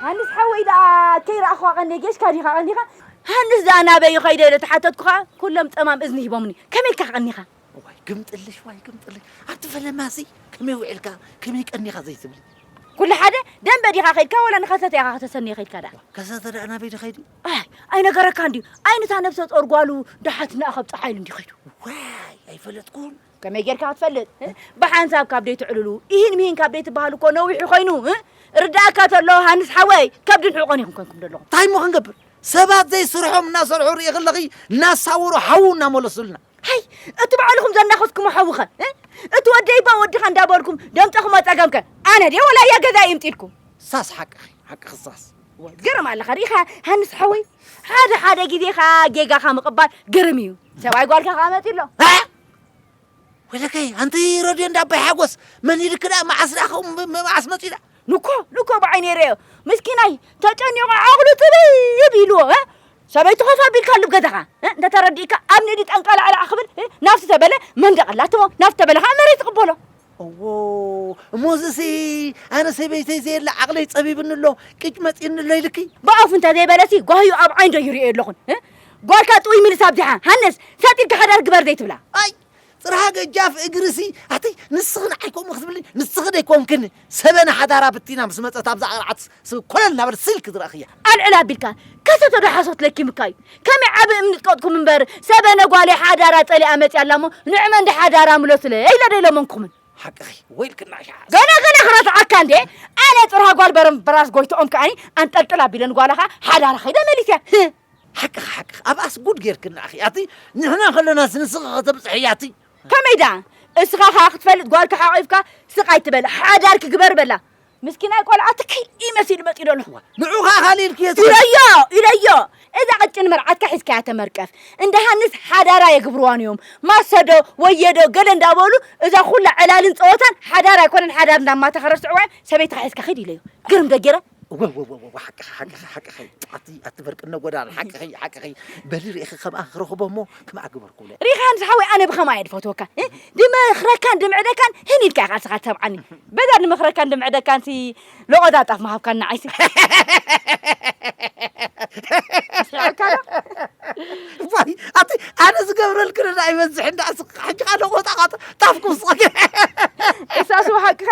ሃንስ ሓወይ ደኣ ከይረኣኹዋ ቀንየ ጌሽካ ዲኻ ቀኒኻ? ሃንስ ደኣ ናበይ ይኸይደ ኢለ ተሓተትኩኻ፣ ኩሎም ጸማም እዝኒ ሂቦምኒ። ከመይ ኢልካ ቀኒኻ? ዋይ ግምጥልሽ፣ ዋይ ግምጥልሽ። ኣብቲ ፈለማሲ ከመይ ውዒልካ፣ ከመይ ቀኒኻ ዘይትብሊ? ኩሉ ሓደ ደንበ ዲኻ ከይድካ ወላ ንኸሰተ ኢኻ ከተሰንዮ ከይድካ ደኣ? ከሰተ ደኣ ናበይ ድኸይዱ? ኣይ፣ ኣይነገረካን ድዩ? ኣይንታ ነብሰ ጾር ጓሉ ደሓት ንኣኸብ ጸሓይሉ እንዲ ኸይዱ። ዋይ፣ ኣይፈለጥኩን። ከመይ ጌርካ ክትፈልጥ? እ? ብሓንሳብ ካብ ደይ ትዕልሉ፣ ኢሂን ሚሂን ካብ ደይ ትበሃሉ እኮ ነዊሑ ኮይኑ፣ እ? ርዳእካ ተሎ ሃንስ ሓወይ፣ ከብድን ሕቖን ኢኹም ኮንኩም ዘለኹም። እንታይ እሞ ክንገብር? ሰባት ዘይስርሖም እናሰርሑ ርኢ ከለኺ እናሳወሩ ሓዉ እናመለሱልና። ሃይ፣ እቲ ባዕልኹም ዘናኸስኩሞ ሓዊ ኸ? እ? እቲ ወደይ እባ ወድኻ እንዳበልኩም ደምጠኹሞ ጸገም ከ? ኣነ ድየ ወላ እያ ገዛ ይምጢልኩም? ሳስ ሓቅኺ፣ ሓቅኺ ሳስ። ወይ፣ ትገርም ኣለኻ ርኢኻ ሃንስ ሓወይ? ሓደ ሓደ ግዜ ኸኣ ጌጋኻ ምቕባል ግርም እዩ። ሰብኣይ ጓልካ ኸኣ መጺኡ ኣሎ። እ? ወለከይ፣ ኣንቲ ረድዮ እንዳ ኣባይ ሓጎስ፣ መን ኢልክ ደኣ መዓስ ደኣ ኸም-፣ መ-፣ መዓስ መጺኡ ደኣ? ንኮ፣ ንኮ ብዓይነይ ርእዮ። ምስኪናይ ተጨኒቑ ዓቕሉ ጥብብ ኢልዎ፣ እ? ሰበይቱ ኮፍ ኣቢልካ ኣሉ ገዛኻ፣ እ? እንተ ተረዲእካ ኣብ ንእዲ ጠንቃላዕላዕ ክብል፣ እ? ናብቲ ተበለ መንደቕ ኣላትሞ፣ ናብቲ ተበለ ኸኣ መሬት ትቕበሎ። እዎ፣ እሞ እዚሲ ኣነ ሰበይተይ ዘየለ ዓቕለይ ጸቢብኒ ኣሎ፣ ቅጭ መጺእኒ ኣሎ ኢልኪ? ብኣፉ እንተ ዘይበለሲ ጓህዩ ኣብ ዓይንዶ ይርእዮ ኣለኹን፣ እ? ጓልካ ጥውይ ሚልስ ኣብዚሓ፣ ሃንስ፣ ሰጥ ኢልካ ሓዳር ግበር ዘይትብላ። ኣይ፣ ጽርሃ ገጃፍ እግርሲ ኣቲ ንስኺ ንዓይ ከምኡ ክትብልኒ ንስኺ ደይኮንክን ሰበነ ሓዳራ ብቲና ምስ መጸት ኣብዛ ቅርዓት ስብ ኮለል እናበለ ስልክ ዝረእኽያ ኣልዕል ኣቢልካ ከሰተ ዶ ሓሶት ለኪምካ እዩ ከመይ ዓብ እምኒ ትቀጥኩም እምበር ሰበነ ጓለይ ሓዳራ ጸሊኣ መጽያ ኣላ እሞ ንዕመ እንዲ ሓዳራ ምለሱለ ኢለ ዶ ኢለመንኩምን ሓቅኺ ወይልክና ሻ ገና ገና ክረትዓካ እንዴ ኣነ ጽርሃ ጓል በረም በራስ ጎይትኦም ከዓኒ ኣንጠልጥል ኣቢለን ጓላኻ ሓዳራ ኸይደ መሊስያ ሓቅኺ ሓቅኺ ኣብኣስ ጉድ ጌርክና ኣኺ ኣቲ ንሕና ከለናስ ንስኺ ከተብፅሕያ ኣቲ ከመይ ደኣ እስኻ ኸኣ ክትፈልጥ ጓልካ ሓቒፍካ ስቕ ኣይትበል ሓዳር ክግበር በላ ምስኪናይ ቆልዓ ትኪ ኢመሲሉ መጺኡ ኣሎ ንዑ ኸኣ ካልእ ኢልክዮ ኢለዮ ኢለዮ እዛ ቅጭን መርዓትካ ሒዝካያ ተመርቀፍ እንዳ ሃንስ ሓዳራ የግብርዋን እዮም ማሰዶ ወየዶ ገለ እንዳበሉ እዛ ኩላ ዕላልን ጸወታን ሓዳር ኣይኮነን ሓዳር እንዳማታ ከረስዕዋ ሰበይትኻ ሒዝካ ኺድ ኢለዮ ግርም ደጌረ ወወወወ ሓቅኺ ሓቅኺ ሓቅኺ ኣቲ ኣቲ በርቅነ ጎዳን ሓቅኺ ሓቅኺ በሊ ርኢኺ ከምኣ ክረኽቦ እሞ ከምኣ ግበርኩ ብለ ሪኻን ዝሓወይ ኣነ ብኸማ እየ ድፈትወካ ድመኽረካን ድምዕደካን ህን ኢልካ ኢኻ ስኻ ትሰምዓኒ በዛ ድመኽረካን ድምዕደካን ሲ ሎቐዳ ጣፍ ምሃብካን ንዓይሲ ስዕርካ ዶ ዋይ ኣቲ ኣነ ዝገብረልክን ዳ ይበዝሕ እንዳ ስቕ ሕጂ ካለ ቆጣ ጣፍ ክውስቕ እሳሱ ሓቅኻ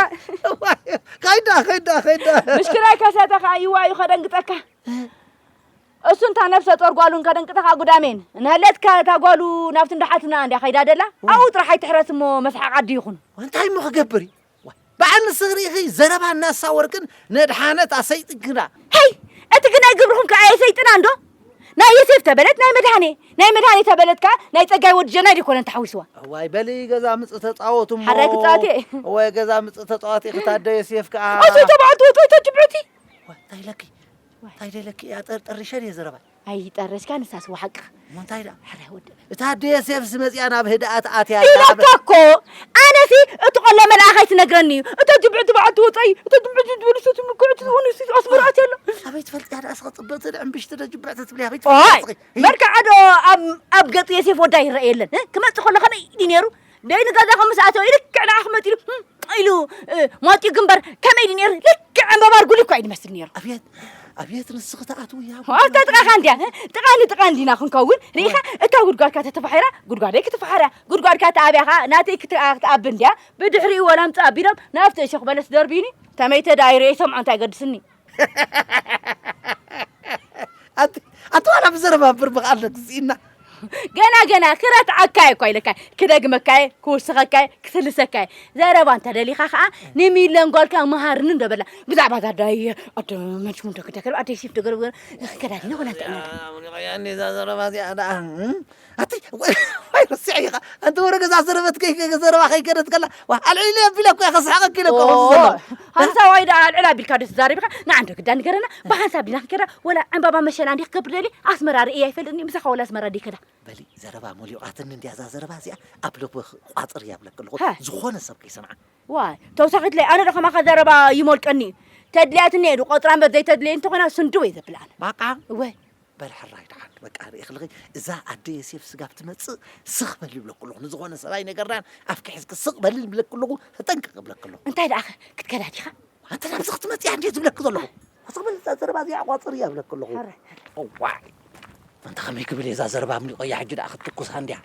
ከይዳ ከይዳ ከይዳ ምሽክላይ ከሰተ ከዓ ይዋዩ ከደንግጠካ እሱ እንታ ነብሰ ጦር ጓሉን ከደንቅጠኻ ጉዳሜን ንህለትካ እታ ጓሉ ናብቲ እንዳሓትና እንድያ ከይዳ ደላ ኣብኡ ጥራሕ ኣይትሕረስ እሞ መስሓቕ ዓዲ ይኹን እንታይ እሞ ክገብር እዩ በዓል ንስኽሪ ኢኺ ዘረባ እናሳወርክን ነድሓነት ኣሰይጥክና ሄይ እቲ ግናይ ግብርኹም ከኣ የሰይጥና እንዶ ናይ የሴፍ ተበለት ናይ መድሃኔ ናይ መድሃኔ ተበለት ከኣ ናይ ጸጋይ ወዲ ጀናይ ደይኮነን ተሓዊስዋ እዋይ በሊ ገዛ ምጽእ ተጻወቱ እሞ ሓራይ ክጻወት እየ እዋይ ገዛ ምጽእ ተጻወት እየ ክታደ የሴፍ ከኣ ኣቶ ተባዕቱ ወጾይ ተጅብዕቲ እንታይ ኢለኪ እንታይ ደለኪ እያ ጠርጠሪሸን እየ ዘረባ ኣይጠረሽካ ንሳስ ዋሓቅኻ እሞ እንታይ ደኣ ሕራይ ወዲ በል እታ ኣደ የሴፍስ መጺኣ ናብ ህድኣት ኣትያ ኣላ ኢላቶ እኮ ኣነሲ እቲ ቆሎ መልኣኸ ኣይትነግረኒ እዩ እቶ ጅብዕቲ በዓልቲ ወጻኢ እቶ ጅብዕቲ ዝበሉ ሰት ምኩዕቲ ዝኾኑ ሲ ኣስመራ ኣትያ ኣሎ ኣበይ ትፈልጥያ ደኣ ስኸ ጽብቕቲ ደዕምብሽቲ ደ ጅብዕቲ ትብልያ ኣበይ ትፈልጥያ ስኺ መርካዓ ዶ ኣብ ገጽ የሴፍ ወዳ ይረአ የለን ክመጽእ ከሎ ከመይ ድዩ ነይሩ ደይ ንገዛኹም ምስ ኣተወ ልክዕ ንዓኹም መጺሉ ኢሉ ማጢኡ ግንበር ከመይ ድዩ ነይሩ ልክዕ ዕምበባ ርጉሊ እኳ እዩ ዝመስል ነይሩ ኣብየት ኣብየት ንስኺ ትኣትውያ ኣብታ ጥቓኻ እንድያ ጥቓኒ ጥቓ እንዲና ክንከውን ርኢኻ እታ ጉድጓድካ ተተፋሒራ ጉድጓደይ ክትፈሓርያ ጉድጓድካ ተኣብያ ኸዓ ናተይ ክትኣቢ እንድያ ብድሕሪኡ ወላ ምፃእ ኣቢሎም ናብቲ እሾኽ በለስ ደርብዩኒ ተመይተ ደኣ ይርኤ ይሰምዖ እንታይ ገድስኒ ኣቲ ኣቲ ዋላ ብዘረባ እምበር ብቃል ግዝእና ገና ገና ክረትዓካ እየ እኳ ኢለካ ክደግመካ እየ ክውስኸካ እየ ክስልሰካ እየ ዘረባ እንተደሊኻ ከዓ ንሚለን ጓልካ መሃርኒ እንዶ በላ ብዛዕባ እዛ ዳየ ኣደ መንሽሙ እንዶ ክደከር ኣደ ሲፍ ደገር ከዳዲና ወላ እንተ ኣቲ ወይ ረሲዐ ኢኻ ኣንቲ ወረ ገዛ ዘረበት ከይ ዘረባ ከይከደት ከላ ኣልዒለ ኣቢለ እኮ ከስሓቀ ኪለ እኮ ከምዚ ዘሎ ሓንሳብ ዋይ ደኣ ኣልዕል ኣቢልካ ዶ ትዛረብ ኢኻ ንዓንዶ ግዳ ንገረና ብሓንሳብ ዲና ክንከዳ ወላ ዕምባባ መሸላ እንዲ ክገብር ደሊ ኣስመራ ርእየ ኣይፈልጥኒ ምሳኻ ወላ ኣስመራ ዲከዳ በሊ ዘረባ ሞሊቋትኒ እንድያ እዛ ዘረባ እዚኣ ኣብ ልቢ ቋፅር እያ ብለክ ኣለኹ ዝኾነ ሰብ ከይሰምዓ ዋይ ተውሳኺትለይ ኣነ ዶ ከማኻ ዘረባ ይሞልቀኒ እዩ ተድልያትኒ እየ ዶ ቆፅራ እምበር ዘይተድልየ እንተኾይና ስንድው እየ ዘብል ኣነ ባቃ እወ በል ሕራይ ደሓን በቃ ርኢ ክልኺ እዛ ኣደ የሴፍ ስጋብ ትመፅእ ስኽ በል ይብለኩ ኣለኹ ንዝኾነ ሰብኣይ ነገርናን ኣፍኪ ሕዝኪ ስቕ በል ይብለኩ ኣለኹ ተጠንቀቕ ይብለኩ ኣለኹ እንታይ ደኣ ክትከዳ ዲኻ ኣንተ ናብዚ ክትመፅእ እያ እንዴ ዝብለኩ ዘለኹ ስቕ በል እዛ ዘረባ እዚኣ ቋፅር እያ ይብለኩ ኣለኹ እዋይ ኣንተ ከመይ ክብል እየ እዛ ዘረባ ኣምሊቆያ ሕጂ ደኣ ክትትኩሳ እንድያ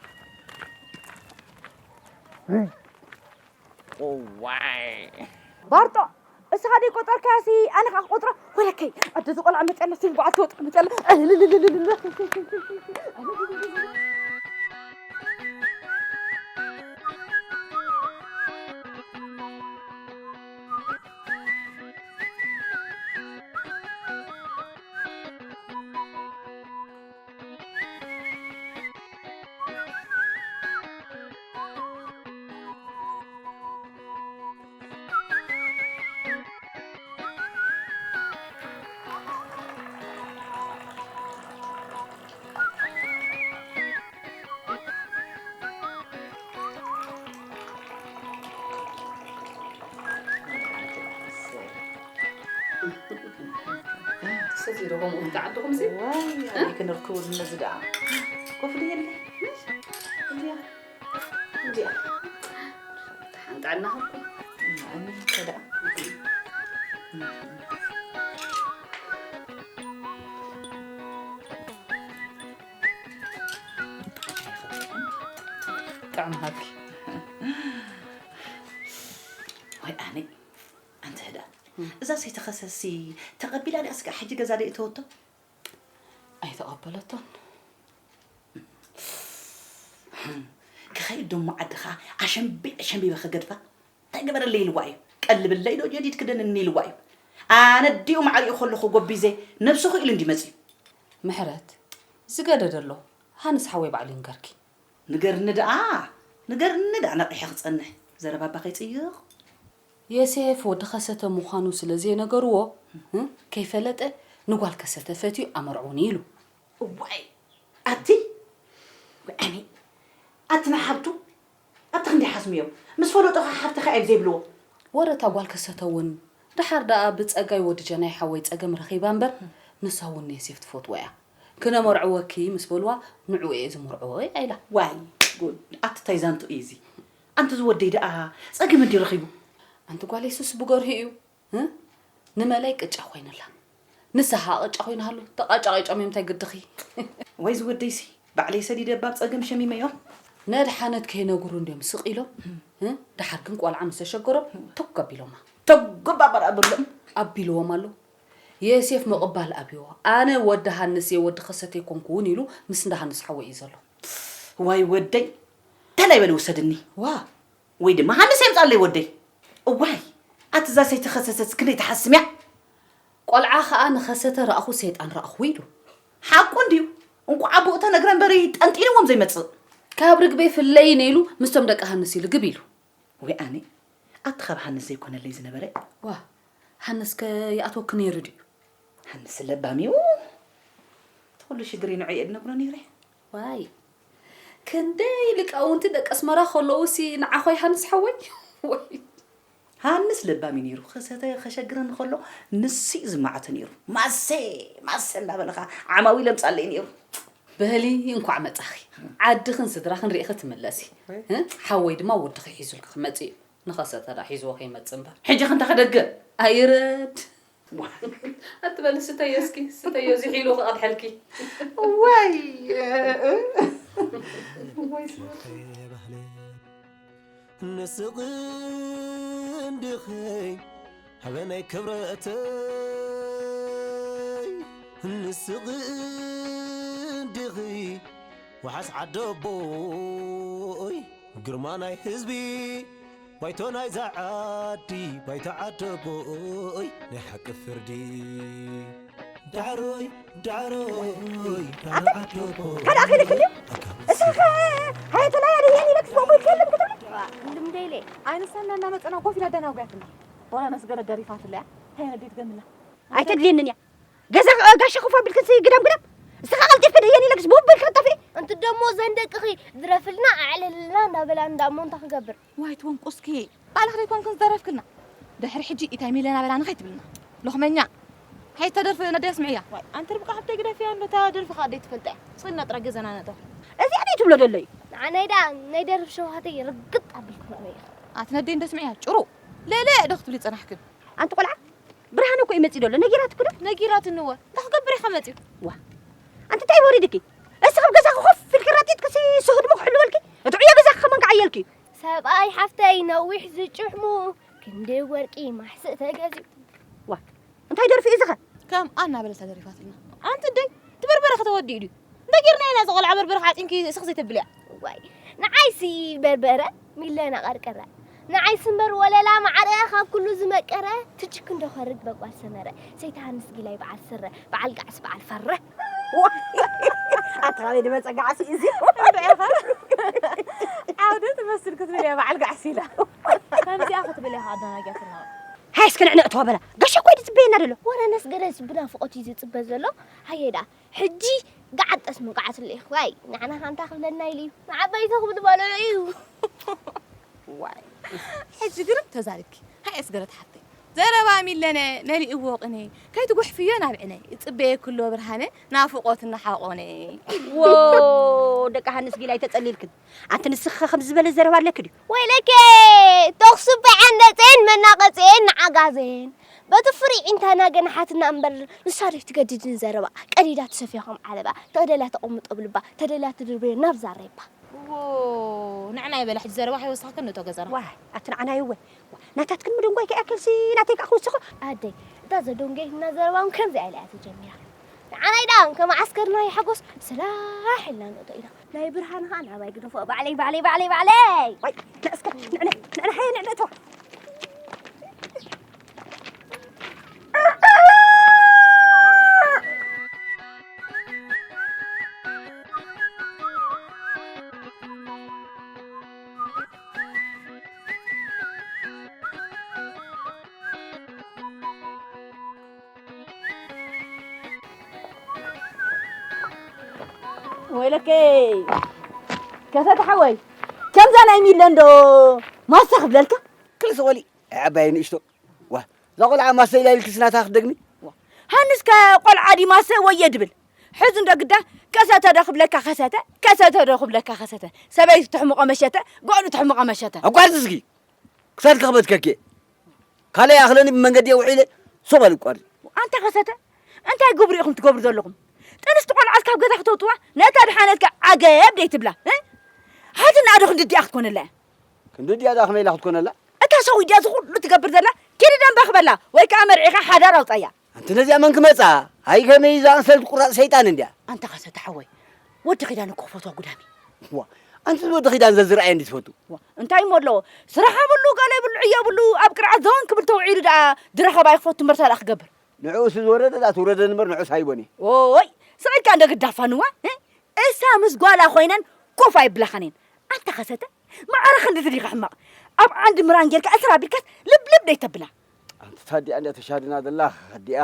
እዋይ ባርጦ እስኻ ደይ ቆጠርካሲ ኣነ ከዓ ክቆጥሮ ወለከይ ኣደ ዝቆልዓ መፀለ ስንጓዓ ትወጥር መፀለ ሰዚሩ ከምኡ እንተ ዓድኹምሲ ዋይ ኣበይ ክንርከበሉ ነዚ ደኣ ኮፍ ድየለ እንድያ እንድያ ሓንጣዕና ኸኩ እኒ ከደኣ ጥዕም ሃብኪ ወይ ኣነ ኣንተ ህዳ እዛ ሰይተኸሰሲ ተቐቢላ ድያ ስጋ ሕጂ ገዛ ደይ እተወቶ? ኣይተቐበለቶን። ክኸይድ ደሞ ዓድኻ ኣሸንቢ ኣሸንቢበ ክገድፋ እንታይ ገበረለይ ኢልዋ እዩ። ቀልብለይ ዶ ጀዲድ ክደንኒ ኢልዋ እዩ። ኣነ ዲኡ ማዕሪኡ ከለኹ ጎቢዘ ነብስኹ ኢሉ እንዲ መፅዩ። ምሕረት ዝገደደ ኣሎ። ሃንስ ሓወይ ባዕሉ ይንገርኪ። ንገርኒ ደኣ ንገርኒ ደኣ ነቒሐ ክጸንሕ ዘረባባ ከይጽይቕ። የሴፍ ወዲ ከሰተ ምዃኑ ስለ ዘይነገርዎ ከይፈለጠ ንጓል ከሰተ ፈትዩ ኣመርዕውኒ ኢሉ። እዋይ ኣቲ ውዕኒ ኣቲ ንሓብቱ ኣቲ ክንደይ ሓስምዮም ምስ ፈለጦ ኸዓ ሓብትኻ እዮም ዘይብልዎ። ወረ እታ ጓል ከሰተ እውን ደሓር ደኣ ብጸጋይ ወዲ ጀናይ ሓወይ ጸገም ረኺባ እምበር ንሳ እውን ንየሴፍ ትፈትዎ እያ። ክነመርዕወኪ ምስ በልዋ ንዕኡ እየ ዝመርዕዎ እያ ኢላ። ዋይ ጉድ ኣቲ ታይ ዛንቱ እዩ እዚ ኣንቲ ዝወደይ ደኣ ጸገም እንዲ ረኺቡ ኣንቲ ጓለይ ሱስ ብገርሂ እዩ እ ንመላይ ቅጫ ኮይንላ ንስኻ ቅጫ ኮይንሃሉ ተቃጫቂጮም እዮም እንታይ ግድኺ ወይ ዝወደይሲ ባዕለይ ሰዲደ ባብ ጸገም ሸሚመዮ ነድሓነት ከይነግሩ እንዲዮም ስቕ ኢሎም እ ደሓር ግን ቆልዓ ምስ ተሸገሮም ተግ ኣቢሎማ ተጉባበር ኣብሎም ኣቢልዎም ኣሎ የሴፍ ምቕባል ኣብይዎ ኣነ ወዲ ሃንስ እየ ወዲ ከሰተ ኣይኮንኩውን ኢሉ ምስ እንዳ ሃንስ ሓወይ እዩ ዘሎ ዋይ ወደይ ተላይ በለ ውሰድኒ ዋ ወይ ድማ ሃንስ የምፃለይ ወደይ እዋይ ኣቲ እዛ ሰይተኸሰሰስ ክንደይ ትሓስም እያ ቆልዓ ኸኣ ንኸሰተ ረኣኹ ሰይጣን ረኣኹ ኢሉ ሓቁ እንድዩ እንቋዕ ኣቦኡ ተነግረ እምበሪ ጠንጢንዎም ዘይመፅእ ካብ ርግበይ ፍለይኒ ኢሉ ምስቶም ደቂ ሃንስ ኢሉ ግብ ኢሉ ወይ ኣነ ኣቲ ካብ ሃንስ ዘይኮነለይ ዝነበረ ዋ ሃንስከ ይኣትወኪ ነይሩ ድዩ? ሃንስ ለባም እዩ እቲ ኩሉ ሽግረይ ንዑ እየ ድነግሮ ነይረ። ዋይ ክንደይ ሊቃውንቲ ደቂ ኣስመራ ከለውሲ ንዓኾይ ሃንስ ሓወይ ወይ ሃንስ ለባም እዩ ነይሩ። ከሰተ ከሸግረኒ ከሎ ንሱ እዩ ዝማዕቶ ነይሩ። ማሴ ማሴ እንዳበለ ኸዓ ዓማዊል የምፅኣለይ ነይሩ። በሊ እንኳዕ መፃኺ። ዓድኽን ስድራኽን ርኢኺ ትምለሲ። ሓወይ ድማ ወድኺ ሒዙልኪ ክመፅእ እዩ። ንኸሰተ ደኣ ሒዝዎ ከይመጽእ እምበር። ሕጂ ክንታ ክደግም። ኣይረድ። ኣትበል ስተዮ እስኪ ስተዮ እዚ ሒሉ ክቐድሐልኪ። ዋይ። ንስቕ እንድኺ ሃበነይ ክብረተይ ንስቕ እንድኺ ወሓስ ዓደቦይ ግርማ ናይ ህዝቢ ባይቶ ናይዛ ዓዲ ባይቶ ዓደቦይ ናይ ሓቂ ፍርዲ ዳዕሮይ ዳዕሮይ ዳዕሮ ዓደቦይ ካልኣ ከይልክልዩ እስኻ ሃየተላይ ኣድህየን ኢለክስ ቦምቦይ ከልም ክትብል ልምደይለ ኣይንሳና እናመፀና ኮፍ ኢላ ኣደናጉያትና ዋላ ነስገረ ደሪፋትለያ ሃየ ነዴት ገምላ ኣይተድልየንን እያ ገዛ ጋሻ ኮፍ ኣቢልክን ግዳም ግዳም እስኻ ቀልጢፍክ ድህየን ኢለክስ ቦምቦይ ክርጠፊ እንት ደሞ ዘን ደቅኺ ድረፍልና ኣዕልልና እንዳበላ እንዳሞ እንታይ ክገብር ዋይ ትወንቁስኪ ባዕልኺ ደይኮንክን ዝደረፍክልና ድሕሪ ሕጂ ኢታይ ሚለና በላ ንኸይ ትብልና ሎኽመኛ ሓይታ ደርፊ ነደይ ኣስምዕያ ዋይ ኣንቲ ርብቃ ሓብተይ ግደፍያ እንዶ እታ ደርፊ ከዓ ደይ ትፈልጠያ ስቕልና ጥራ ገዛና ነእተው እዚኣ ደይ ትብሎ ደሎ እዩ ንዓናይ ደኣ ናይ ደርፍ ሸውሃተይ ርግጥ ኣቢልክኖ ነይር ኣቲ ነደይ እንዶ ስምዕያ ጭሩ ለለ ዶ ክትብሊ ጸናሕክን ኣንቲ ቆልዓ ብርሃነ እኮ እዩ መጺኡ ዘሎ ነጊራትኪ ዶ ነጊራትኒ እወ እንታይ ክገብር ኢኻ መጺኡ ዋ ኣንቲ እንታይ ወሪድኪ እስኺ ኣብ ገዛኺ ኮፍ ኢልኪ ራጢጥኪ ሲ ስሁድ ምክሕልወልኪ እቲ ዕዮ ገዛኺ ከመን ክዓየልኪ እዩ ሰብኣይ ሓፍተይ ነዊሕ ዝጭሕሙ ክንዲ ወርቂ ማሕስእ ተገዚኡ ዋ እንታይ ደርፊ እዩ ዝኸ ከም ኣና በለታ ደሪፋትልና ኣንቲ ደይ ትበርበረ ከተወዲኡ ድዩ እንታይ ጌርና ኢና ዝቆልዓ በርበረ ዓጢንኪ እስኺ ዘይተብልያ ዋይ ንዓይሲ በርበረ ሚለና ቀርቀረ ንዓይሲ እምበር ወለላ ማዕረ ካብ ኩሉ ዝመቀረ ትችክ እንዶ ኸርግ በጓል ሰመረ ሰይትሃንስ ጊላይ በዓል ስረ በዓል ጋዕሲ በዓል ፈረ ኣትኻበይ ድመፀ ጋዕሲ እዚ ዓውደ ትመስል ክትብል እያ በዓል ጋዕሲ ኢላ ከምዚኣ ክትብል እያ ኣደናጊያትና ሃይ እስከ ንዕንዕ ተዋ በላ ጋሻ እኮ እዩ ዝፅበየና ዘሎ ወረ ነስገደስ ብናፍቆት እዩ ዝፅበ ዘሎ ሃየ ደኣ ሕጂ ገዓት ጠስሚ ገዓት እለ ኢኽዋይ ንዓና ካንታ ክብለና ኢሉ እዩ ንዓባይቶ ክብል በልዑ እዩ ዋይ ሕጂ ግርም ተዛሪብኪ ሃይ ኣስገረት ሓፍተይ ዘረባ ሚለነ መሊእዎ ቅነ ከይትጉሕፍዮ ናብ ዕነ ይፅበየክሎ ብርሃነ ናፍቆት እናሓቆነ ዎ ደቂ ሃንስ ጊላ ኣይተፀሊልክን ኣንቲ ንስኺ ኸ ከምዚ ዝበለ ዘረባ ኣለኪ ድዩ? ወይለከ ተኹሲ በዓንደፀየን መናቐፀየን ንዓጋዘየን በቲ ፍሩይ ዒንታና ገናሓትና እምበር ንሳ ዘይትገድድን ዘረባ ቀዲዳ ትሰፍያ ከም ዓለባ ተደልያ ተቐምጦ ብልባ ተደልያ ትድርበዮ ናብ ዛሬባ ንዕና ይበላ ሕጂ ዘረባ ከይወሰኽክን ንእቶ ገዛና። ዋ ኣቲ ንዓና ይወ ናታትክን ምድንጓይ ከይኣክልሲ ናተይ ከዓ ክውስኹ። ኣደይ እታ ዘደንጎይትና ዘረባ እውን ከምዚኣ ኢላ እያ ተጀሚራ። ንዓናይ ደኣ ከም ዓስከርና ይሓጎስ ስላሕ ኢልና ንእቶ ኢና። ናይ ብርሃን ኸዓ ናባይ ግደፎ ባዕለይ ባዕለይ ባዕለይ ባዕለይ። ዋይ ንዕስከ ንዕነ ንዕነ ሃየ ንዕነ እቶ። ወይለከይ ከሰተ ሓወይ ከምዛ ናይ ሚለ እንዶ ማስታ ክብለልካ ክልስ ወሊ ዓባይ ንእሽቶ ዋ እዛ ቆልዓ ማሰ ኢላ ኢልክስ ናታ ክትደግሚ ሃንስ ከ ቆልዓ ዲ ማሰ ወየ ድብል ሕዚ እንዶ ግዳ ከሰተ ዶ ክብለካ ከሰተ ከሰተ ዶ ክብለካ ከሰተ ሰበይቱ ትሕምቆ መሸተ ጓሉ ትሕምቆ መሸተ ኣቋርጽ እስኪ ክሳድ ክኽበት ከኬ ካልእ ይኣኽለኒ ብመንገዲ የውዒለ ሱቕ በል እቋር ኣንታ ከሰተ እንታይ ግብሪ ኢኹም ትገብሩ ዘለኹም ጥንስቲ ቆልዓስ ካብ ገዛ ክተውፅዋ ነታ ድሓነትካ ዓገብ ደይ ትብላ ሓትና ዶ ክንድዲኣ ክትኮነላ እያ ክንድዲኣ ዳ ከመይ ኢላ ክትኮነላ እታ ሰው ድያ ዝኹሉ ትገብር ዘላ ኪዲ ደንበ ክበላ ወይ ከዓ መርዒኻ ሓዳር ኣውፃያ ኣንቲ ነዚኣ መን ክመፃ ሃይ ከመይ እዛ ኣንሰልቲ ቁራፅ ሰይጣን እንድያ ኣንታ ከሰተ ሓወይ ወዲ ኺዳን እኮ ክፈትዋ ጉዳሚ ዋ ኣንቲ ወዲ ኺዳን ዘዝረኣየ እንዲ ትፈቱ ዋ እንታይ እሞ ኣለዎ ስራሕ ኣብሉ ገለ ይብሉ ዕዮ ኣብሉ ኣብ ቅርዓት ዘወን ክብል ተውዒሉ ደኣ ዝረኸባ ይክፈቱ ምርታ ደኣ ክገብር ንዕኡስ ዝወረደ ደኣ ትውረደ እምበር ንዑስ ኣይቦን እየ ኦይ ስቕ ኢልካ እንደ ግዳፋንዋ እሳ ምስ ጓላ ኮይነን ኮፍ ኣይብላኻን እየን ኣንታ ከሰተ ማዕረ ክንድዚ ዲኻ ሕማቕ ኣብ ዓንዲ ምራን ጌርካ እስራ ቢልካስ ልብልብ ደይተብላ ኣንቲ ታዲኣ እንድያ ተሻድና ዘላ ከዲኣ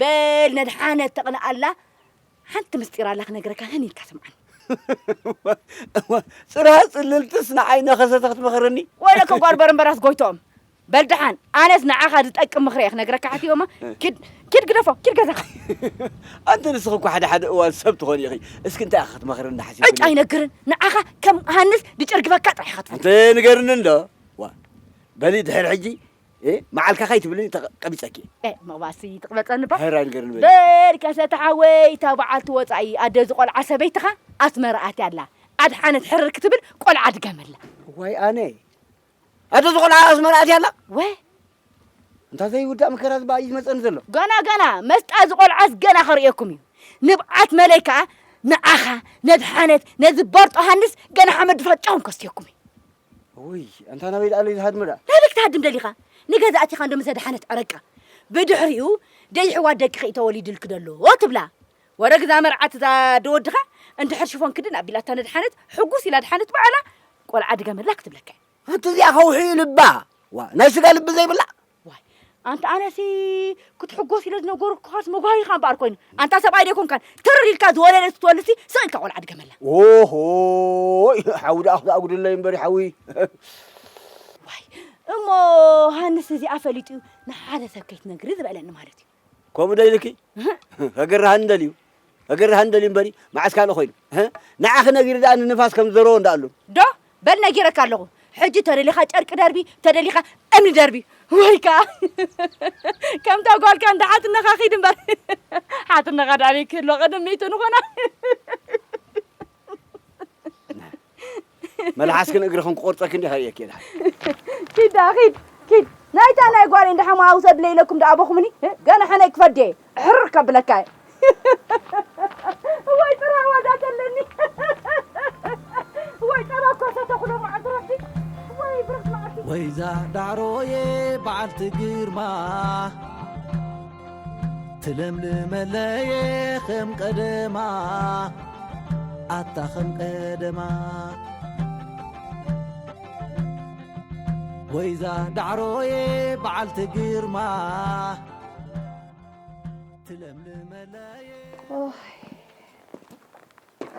በል ነድሓነት ተቕንኣላ ሓንቲ ምስጢር ኣላ ክነግረካ ህን ኢልካ ስምዓን ጽርሃ ጽልልትስ ንዓይ ነኸሰተ ክትመኽረኒ ወይለ ከጓርበር እምበራስ ጎይቶኦም በል ደሓን ኣነስ ንዓኻ ዝጠቅም ምኽሪ እየ ክነግረካ ሓቲቦማ ኪድ ኪድ ግደፎ ኪድ ገዛኻ ኣንቲ ንስኺ እኮ ሓደ ሓደ እዋን ሰብ ትኾኒ ኢኺ እስኪ እንታይ ኢኻ ክትመኽረኒ ሓሲብኩ ዕጭ ኣይነግርን ንዓኻ ከም ሃንስ ድጨርግፈካ ጥራሕ ኢኻ ትፈልጥ ኣንቲ ንገርኒ እንዶ ዋ በሊ ድሕር ሕጂ እ መዓልካ ከይትብልኒ ተቐቢፀኪ እየ። እ መቕባሲ ትቕበፀኒ እባ። ሕራይ ንገርኒ በሊ። በል ከሰተ ሓወይ እታ በዓልቲ ወፃኢ ኣደ እዚ ቆልዓ ሰበይትኻ ኣስመራ ኣትያ ኣላ። ኣድሓነት ሕርር ክትብል ቆልዓ ድገመላ። ዋይ ኣነ ኣደ እዚ ቆልዓ ኣስመራ ኣትያ ኣላ። ወ እንታ ዘይውዳእ መከራ ዝበኣ እዩ ዝመፀኒ ዘሎ። ገና ገና መስጣ እዚ ቆልዓስ ገና ከርእየኩም እዩ። ንብዓት መለይ ከዓ ንዓኻ ነድሓነት ነዚ በርጦ ሃንስ ገና ሓመድ ድፋጫኹም ከስትየኩም እዩ። ውይ ኣንታ ናበይ ደኣ ለይ ዝሃድም ደኣ ናበይ ክትሃድም ደሊኻ ንገዛእቲኻ እንዶ ምስ ኣድሓነት ዕረቃ ብድሕሪኡ ደይሕዋት ደቂ ኸኢ ተወሊዱልኪ ደሎ ትብላ ወረ ግዛ መርዓት እዛ ደወድኻ እንድሕር ሽፎን ክድን ኣቢላታ ነድሓነት ሕጉስ ኢላ ኣድሓነት ባዕላ ቆልዓ ድገመላ ክትብለካ ኣንቲ እዚኣ ከውሒ እዩ ልባ ዋ ናይ ስጋ ልቢ ዘይብላ ዋይ ኣንታ ኣነሲ ክትሕጎስ ኢለ ዝነገርኩኻስ መጓሂኻ እምበኣር ኮይኑ ኣንታ ሰብኣይ ደይኮንካን ትር ኢልካ ዝወለደት ክትወልድሲ ስቕ ኢልካ ቆልዓ ድገመላ ኦሆ ሓዊ ደኣ ክተኣጉድለይ እምበሪ ሓዊ ዋይ እሞ ሃንስ እዚኣ ፈሊጡ ንሓደ ሰብ ከይትነግሪ ዝበለኒ ማለት እዩ ከምኡ ዶ ኢልኪ ከገርሃኒ ደልዩ ከገርሃኒ ደልዩ እምበሪ መዓስ ካልእ ኮይኑ ንዓኺ ነጊሩ ደኣ ንንፋስ ከም ዝዘረዎ እንዳኣሉ ዶ በል ነጊረካ ኣለኹ ሕጂ ተደሊኻ ጨርቂ ደርቢ ተደሊኻ እምኒ ደርቢ ወይ ከዓ ከምታ ጓልካ እንዳ ሓትነኻ ኺድ እምበር ሓትነኻ ዳበይ ክህሎ ቅድም ሚእቱ ንኾና መልሓስክን እግርኽን ክቆርፀኪ እንዲኻ እየ ኬዳ ኪድ ደኣ ኪድ ኪድ ናይታ ናይ ጓለይ እንዳ ሓማ ውሰድለይ ኢለኩም ደኣ ኣበኹምኒ ገና ሕነይ ክፈዴ ሕር ከብለካ እየ ወይ ጥራ ዋጋ ተለኒ ወይ ጠባ እኮ ሰተኹሎ መዓልቲ ረቢ ወይ ብረት መዓልቲ ወይዛ ዳዕሮየ በዓልቲ ግርማ ትለምልመለየ ከም ቀደማ ኣታ ከም ቀደማ ወይዛ ዳዕሮየ በዓልቲ ግርማ ትለምልመለየ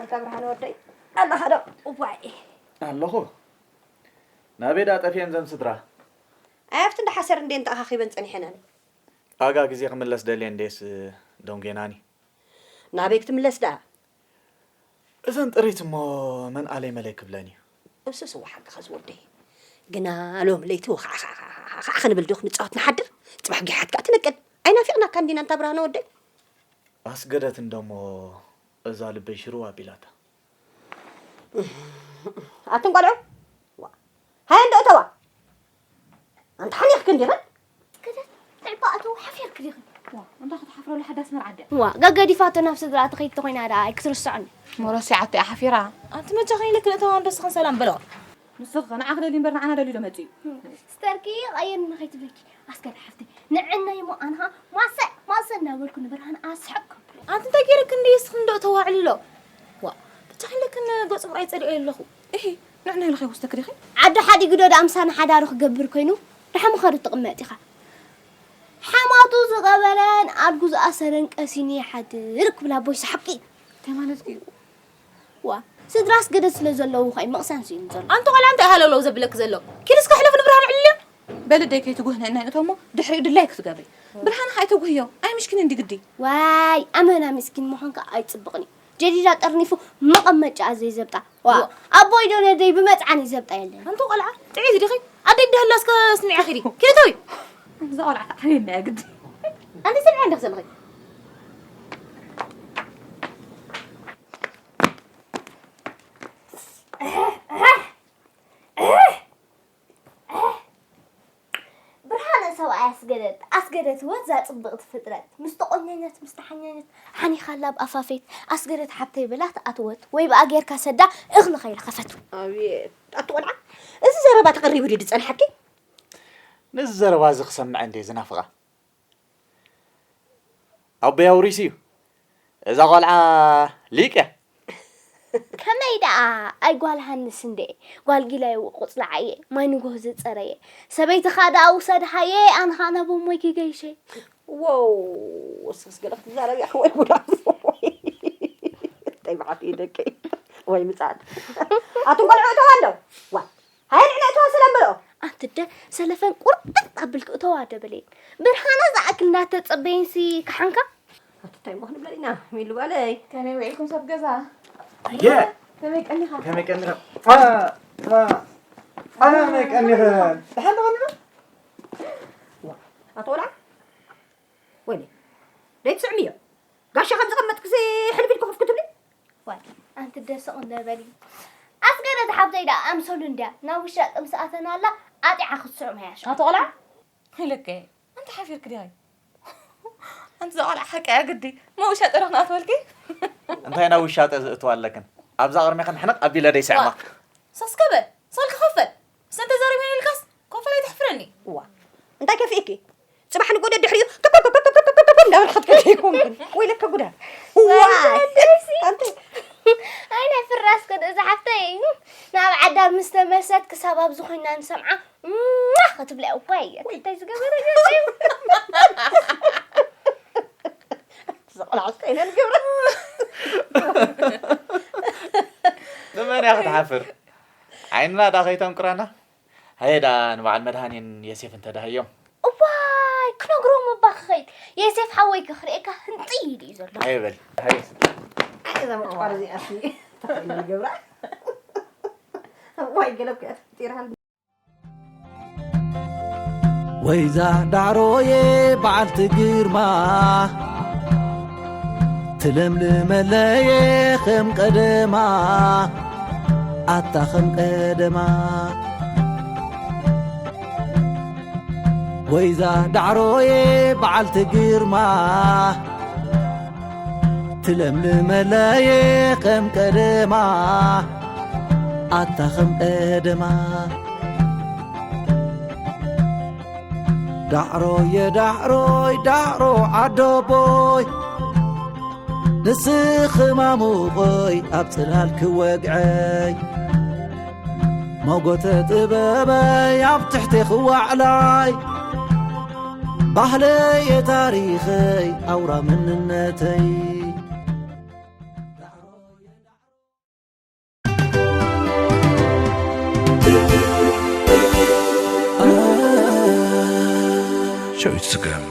ኣንታ ብርሃነ ወደይ ኣለኻ ዶ እዋይ ኣለኹ ናበይ ዳ ጠፍየን ዘን ስድራ ኣይ ኣብቲ እንዳ ሓሰር እንዴን ተኣኻኺበን ጸኒሐን ኣነ ኣጋ ግዜ ክምለስ ደልየ እንዴስ ደንጌናኒ ናበይ ክትምለስ ደኣ እዘን ጥሪት እሞ መን ኣለይ መለይ ክብለን እዩ እሱስ እወ ሓቅኻ ዝወደይ ግና ሎም ለይቲ ወኻዕኻዕኻዕ ክንብል ዶ ክንፃወት ንሓድር ፅባሕ ጊሓት ከዓ ትነቅል ኣይናፊቕናካን ዲና እንታ ብርሃነ ወደይ ኣስገደት እንደሞ እዛ ልበይ ሽርው ኣቢላታ ኣቱም ቆልዑ፣ ዋ፣ ሃየ እንዶ እተዋ። ኣንታ ሓኒኽክን ዲኽን? ክደት፣ ዕባ እተው ሓፊርክ ዲኽን? ዋ፣ እንዳ ክትሓፍረሉ ሓዳስ መርዓ ድያ? ዋ፣ ገገዲፋቶ ናብ ስድራ ትኸይድ ተኾይና ደኣ ኣይክትርስዖኒ። መረሲዓቶ እያ ሓፊራ። ኣንቲ መጃኺ ኢለክን እተዋ እንዶ ስኽን ሰላም በለዋ። ንስኺ ንዓኺ ደልዩ እምበር ንዓና ደልዩ ዶ መጺኡ? ስተርኪ ቀይርኒ ከይትብለኪ። ኣስገር ሓፍተይ፣ ንዕነይ እሞ ኣንሃ ማሰ፣ ማሰ እናበልኩ ንብርሃን ኣስሕቅ ከብሎ። ኣንቲ እንታይ ገይረክን ድዩ እስኽን ዶ ተዋዕልሎ? ዋ፣ ብቻ ኣለክን ገጹ ምርኣይ ጸሊኤ ኣለኹ። እሂ፣ ንዕነይ ኢልኺ ውስተክ ዲኺ? ዓዲ ሓዲጉ ዶ ደኣ ምሳና ሓዳሩ ክገብር ኮይኑ? ደሓ ምኸዱ ትቕመጥ ኢኻ። ሓማቱ ዝቐበረን ኣድጉ ዝኣሰረን ቀሲኑ ይሓድር ክብል ኣቦይ ሰሓቂ። እንታይ ማለትኪ እዩ? ዋ፣ ስድራ ኣስገደት ስለ ዘለዉ ኸይ መቕሰን ስኢኑ ዘሎ። ኣንቲ ቆልዓ እንታይ ሃለውለው ዘብለክ ዘሎ? ኪድ እስከ ሕለፍ ንብርሃን ዕልልዮ። በል ደይ ከይትጉህነ እናይ እቶ እሞ ድሕሪኡ ድላይ ክትገብሪ። ብርሃን ኸኣ ኣይተጉህዮ። ኣይ ምሽኪን እንዲ ግዲ። ዋይ፣ ኣመና ምስኪን ምዃንካ ኣይጽብቕን እዩ። ጀዲዳ ጠርኒፉ መቐመጫኣ ዘይዘብጣ። ዋ፣ ዋ። ኣቦይ ዶ ነደይ ብመጽዓኒ ዘብጣ የለን። ኣንቲ ቆልዓ፣ ጥዒት ዲኺ? ኣደይ ድሃላ እስከ ስምዒ ኺዲ። ኪድ እተዊ። እዛ ቆልዓ ተዓብየና እያ ግዲ። ኣንቲ ስምዒ እንዲኽ ዘለኺ። ብርሃነ ሰብኣይ ኣስገደት፣ ኣስገደት ወዛ ጽብቕቲ ፍጥረት፣ ምስ ተቖነነት፣ ምስ ተሓኘነት፣ ሓኒኻላ ኣብ ኣፋፌት፣ ኣስገደት ሓብተይ በላ ተኣትወት፣ ወይ ብኣ ጌርካ ሰዳ እኽሊ ከይረኸፈት። ኣቤት፣ ኣቲ ቆልዓ፣ እዚ ዘረባ ተቐሪቡ ድዩ ዝጸንሓኪ? ነዚ ዘረባ እዚ ክሰምዐ እንድየ ዝናፍቓ። ኣቦይ ኣውሪስ እዩ። እዛ ቆልዓ ሊቅ እያ። ከመይ ደኣ ኣይ ጓል ሃንስ እንዴ፣ ጓል ጊላዩ ቁጽላዓየ፣ ማይ ንጎህ ዝጸረየ። ሰበይትኻ ደኣ ውሰድ ሃየ፣ ኣንኻ ናብ እሞይ ክገይሸ። ዎው፣ እስክስ ገለ ክትዛረብ እያ፣ ወይ ጉዳ። እንታይ መዓት እዩ ደቀይ። ወይ ምጻድ። ኣቱም ቆልዑ እተው ኣሎ። ዋ፣ ሃየ ንዕና እተዋ ሰላም በልኦ። ኣንቲ ኣደ ሰለፈን ቁርጥጥ ኣብል ክእተዋ ደበለየን። ብርሃና ዝኣክል እናተጸበየንሲ ከሓንካ። ኣቲ እንታይ ምኾን ንብላ ኢና፣ ሚሉ በለይ። ከመይ ውዒልኩም ሰብ ገዛ? ኣየ! ከመይ ቀኒኻ? ከመይ ቀኒኻ? ፋ፣ ፋ፣ ፋ፣ ከመይ ቀኒኻ? ደሓን ዶ ቀኒኻ? ዋ፣ ኣቶ ቆልዓ? ወይኔ፣ ደይትስዕምዮ። ጋሻ ከም ዝቐመጥክሲ ሕልፍ ኢልኪ ኮፍ ክትብሊ? ዋይ፣ ኣንቲ ኣደ ስቕ እንደ በሊ። ኣስገደት ሓብተይ ደኣ ኣምሰሉ እንድያ፣ ናብ ውሻጠ ምስ ኣተናላ ኣጢዓ ክትስዕሞ እያ ሽዑ። ኣቶ ቆልዓ? ኢለከ፣ ኣንቲ ሓፊርክ ዲኺ? ኣንቲ እዛ ቆልዓ ሓቂ እያ ግዲ። ሞ ውሻጠ ዶ ክንኣትወልኪ? እንታይ ናብ ውሻጠ ዝእትዋ ኣለክን? ኣብዛ ቅድሜኽን ሕንቕ ኣቢለ ደይስዕማ። ዋ፣ ሰስከበ፣ ሰልኪ ከፈል። ሰንተ ዘሪበን ኢልካስ ኮፈል ኣይተሕፍረኒ። ዋ፣ እንታይ ከፊእኪ? ጽባሕ ንጎደ ድሕሪኡ ከከከከከከከከከ እንዳበልካ ትከደይኩም። ወይለከ ጉዳ። ዋይ። ኣንቲ። ኣይ ናይ ፍራስ ከደ እዛ ሓፍተይ። ናብ ዓዳ ምስ ተመልሰት ክሳብ ኣብዚ ኮይና ንሰምዓ። እማ ክትብላ እኮ እየ። እንታይ ዝገበረ ገለ እዩ? ዘቆልዓ ውስጥ ኣይነ ንገብረ። ንመን እያ ክትሓፍር? ዓይንና ዳ ከይተንቁራና? ሃየ ደኣ ንበዓል መድሃኔን የሴፍን ተዳህዮም። እዋይ፣ ክነግሮም እባ ክኸይድ። የሴፍ ሓወይ ክኽርእየካ ህንጥይ ኢሉ እዩ ዘሎ። ሃየ በል፣ ሃየ። ኣይ፣ እዛ መጭቋር እዚኣ እስኪ ተኸይሉ ንገብራ። እዋይ፣ ገለ እኮ እያ ተፈጢራ። ወይዛ ዳዕሮዬ በዓልቲ ግርማ፣ ትለምልመለየ ከም ቀደማ፣ ኣታ ከም ቀደማ። ወይዛ ዳዕሮዬ በዓልቲ ግርማ፣ ትለምልመለየ ከም ቀደማ፣ ኣታ ከም ቀደማ። ዳዕሮየ ዳዕሮይ ዳዕሮ ዓደቦይ፣ ንስኺ ማሙቐይ ኣብ ጽላል ክወግዐይ፣ ሞጎተ ጥበበይ ኣብ ትሕቴኺ ዋዕላይ፣ ባህለየ ታሪኸይ ኣውራ መንነተይ። ሸዊት ስገም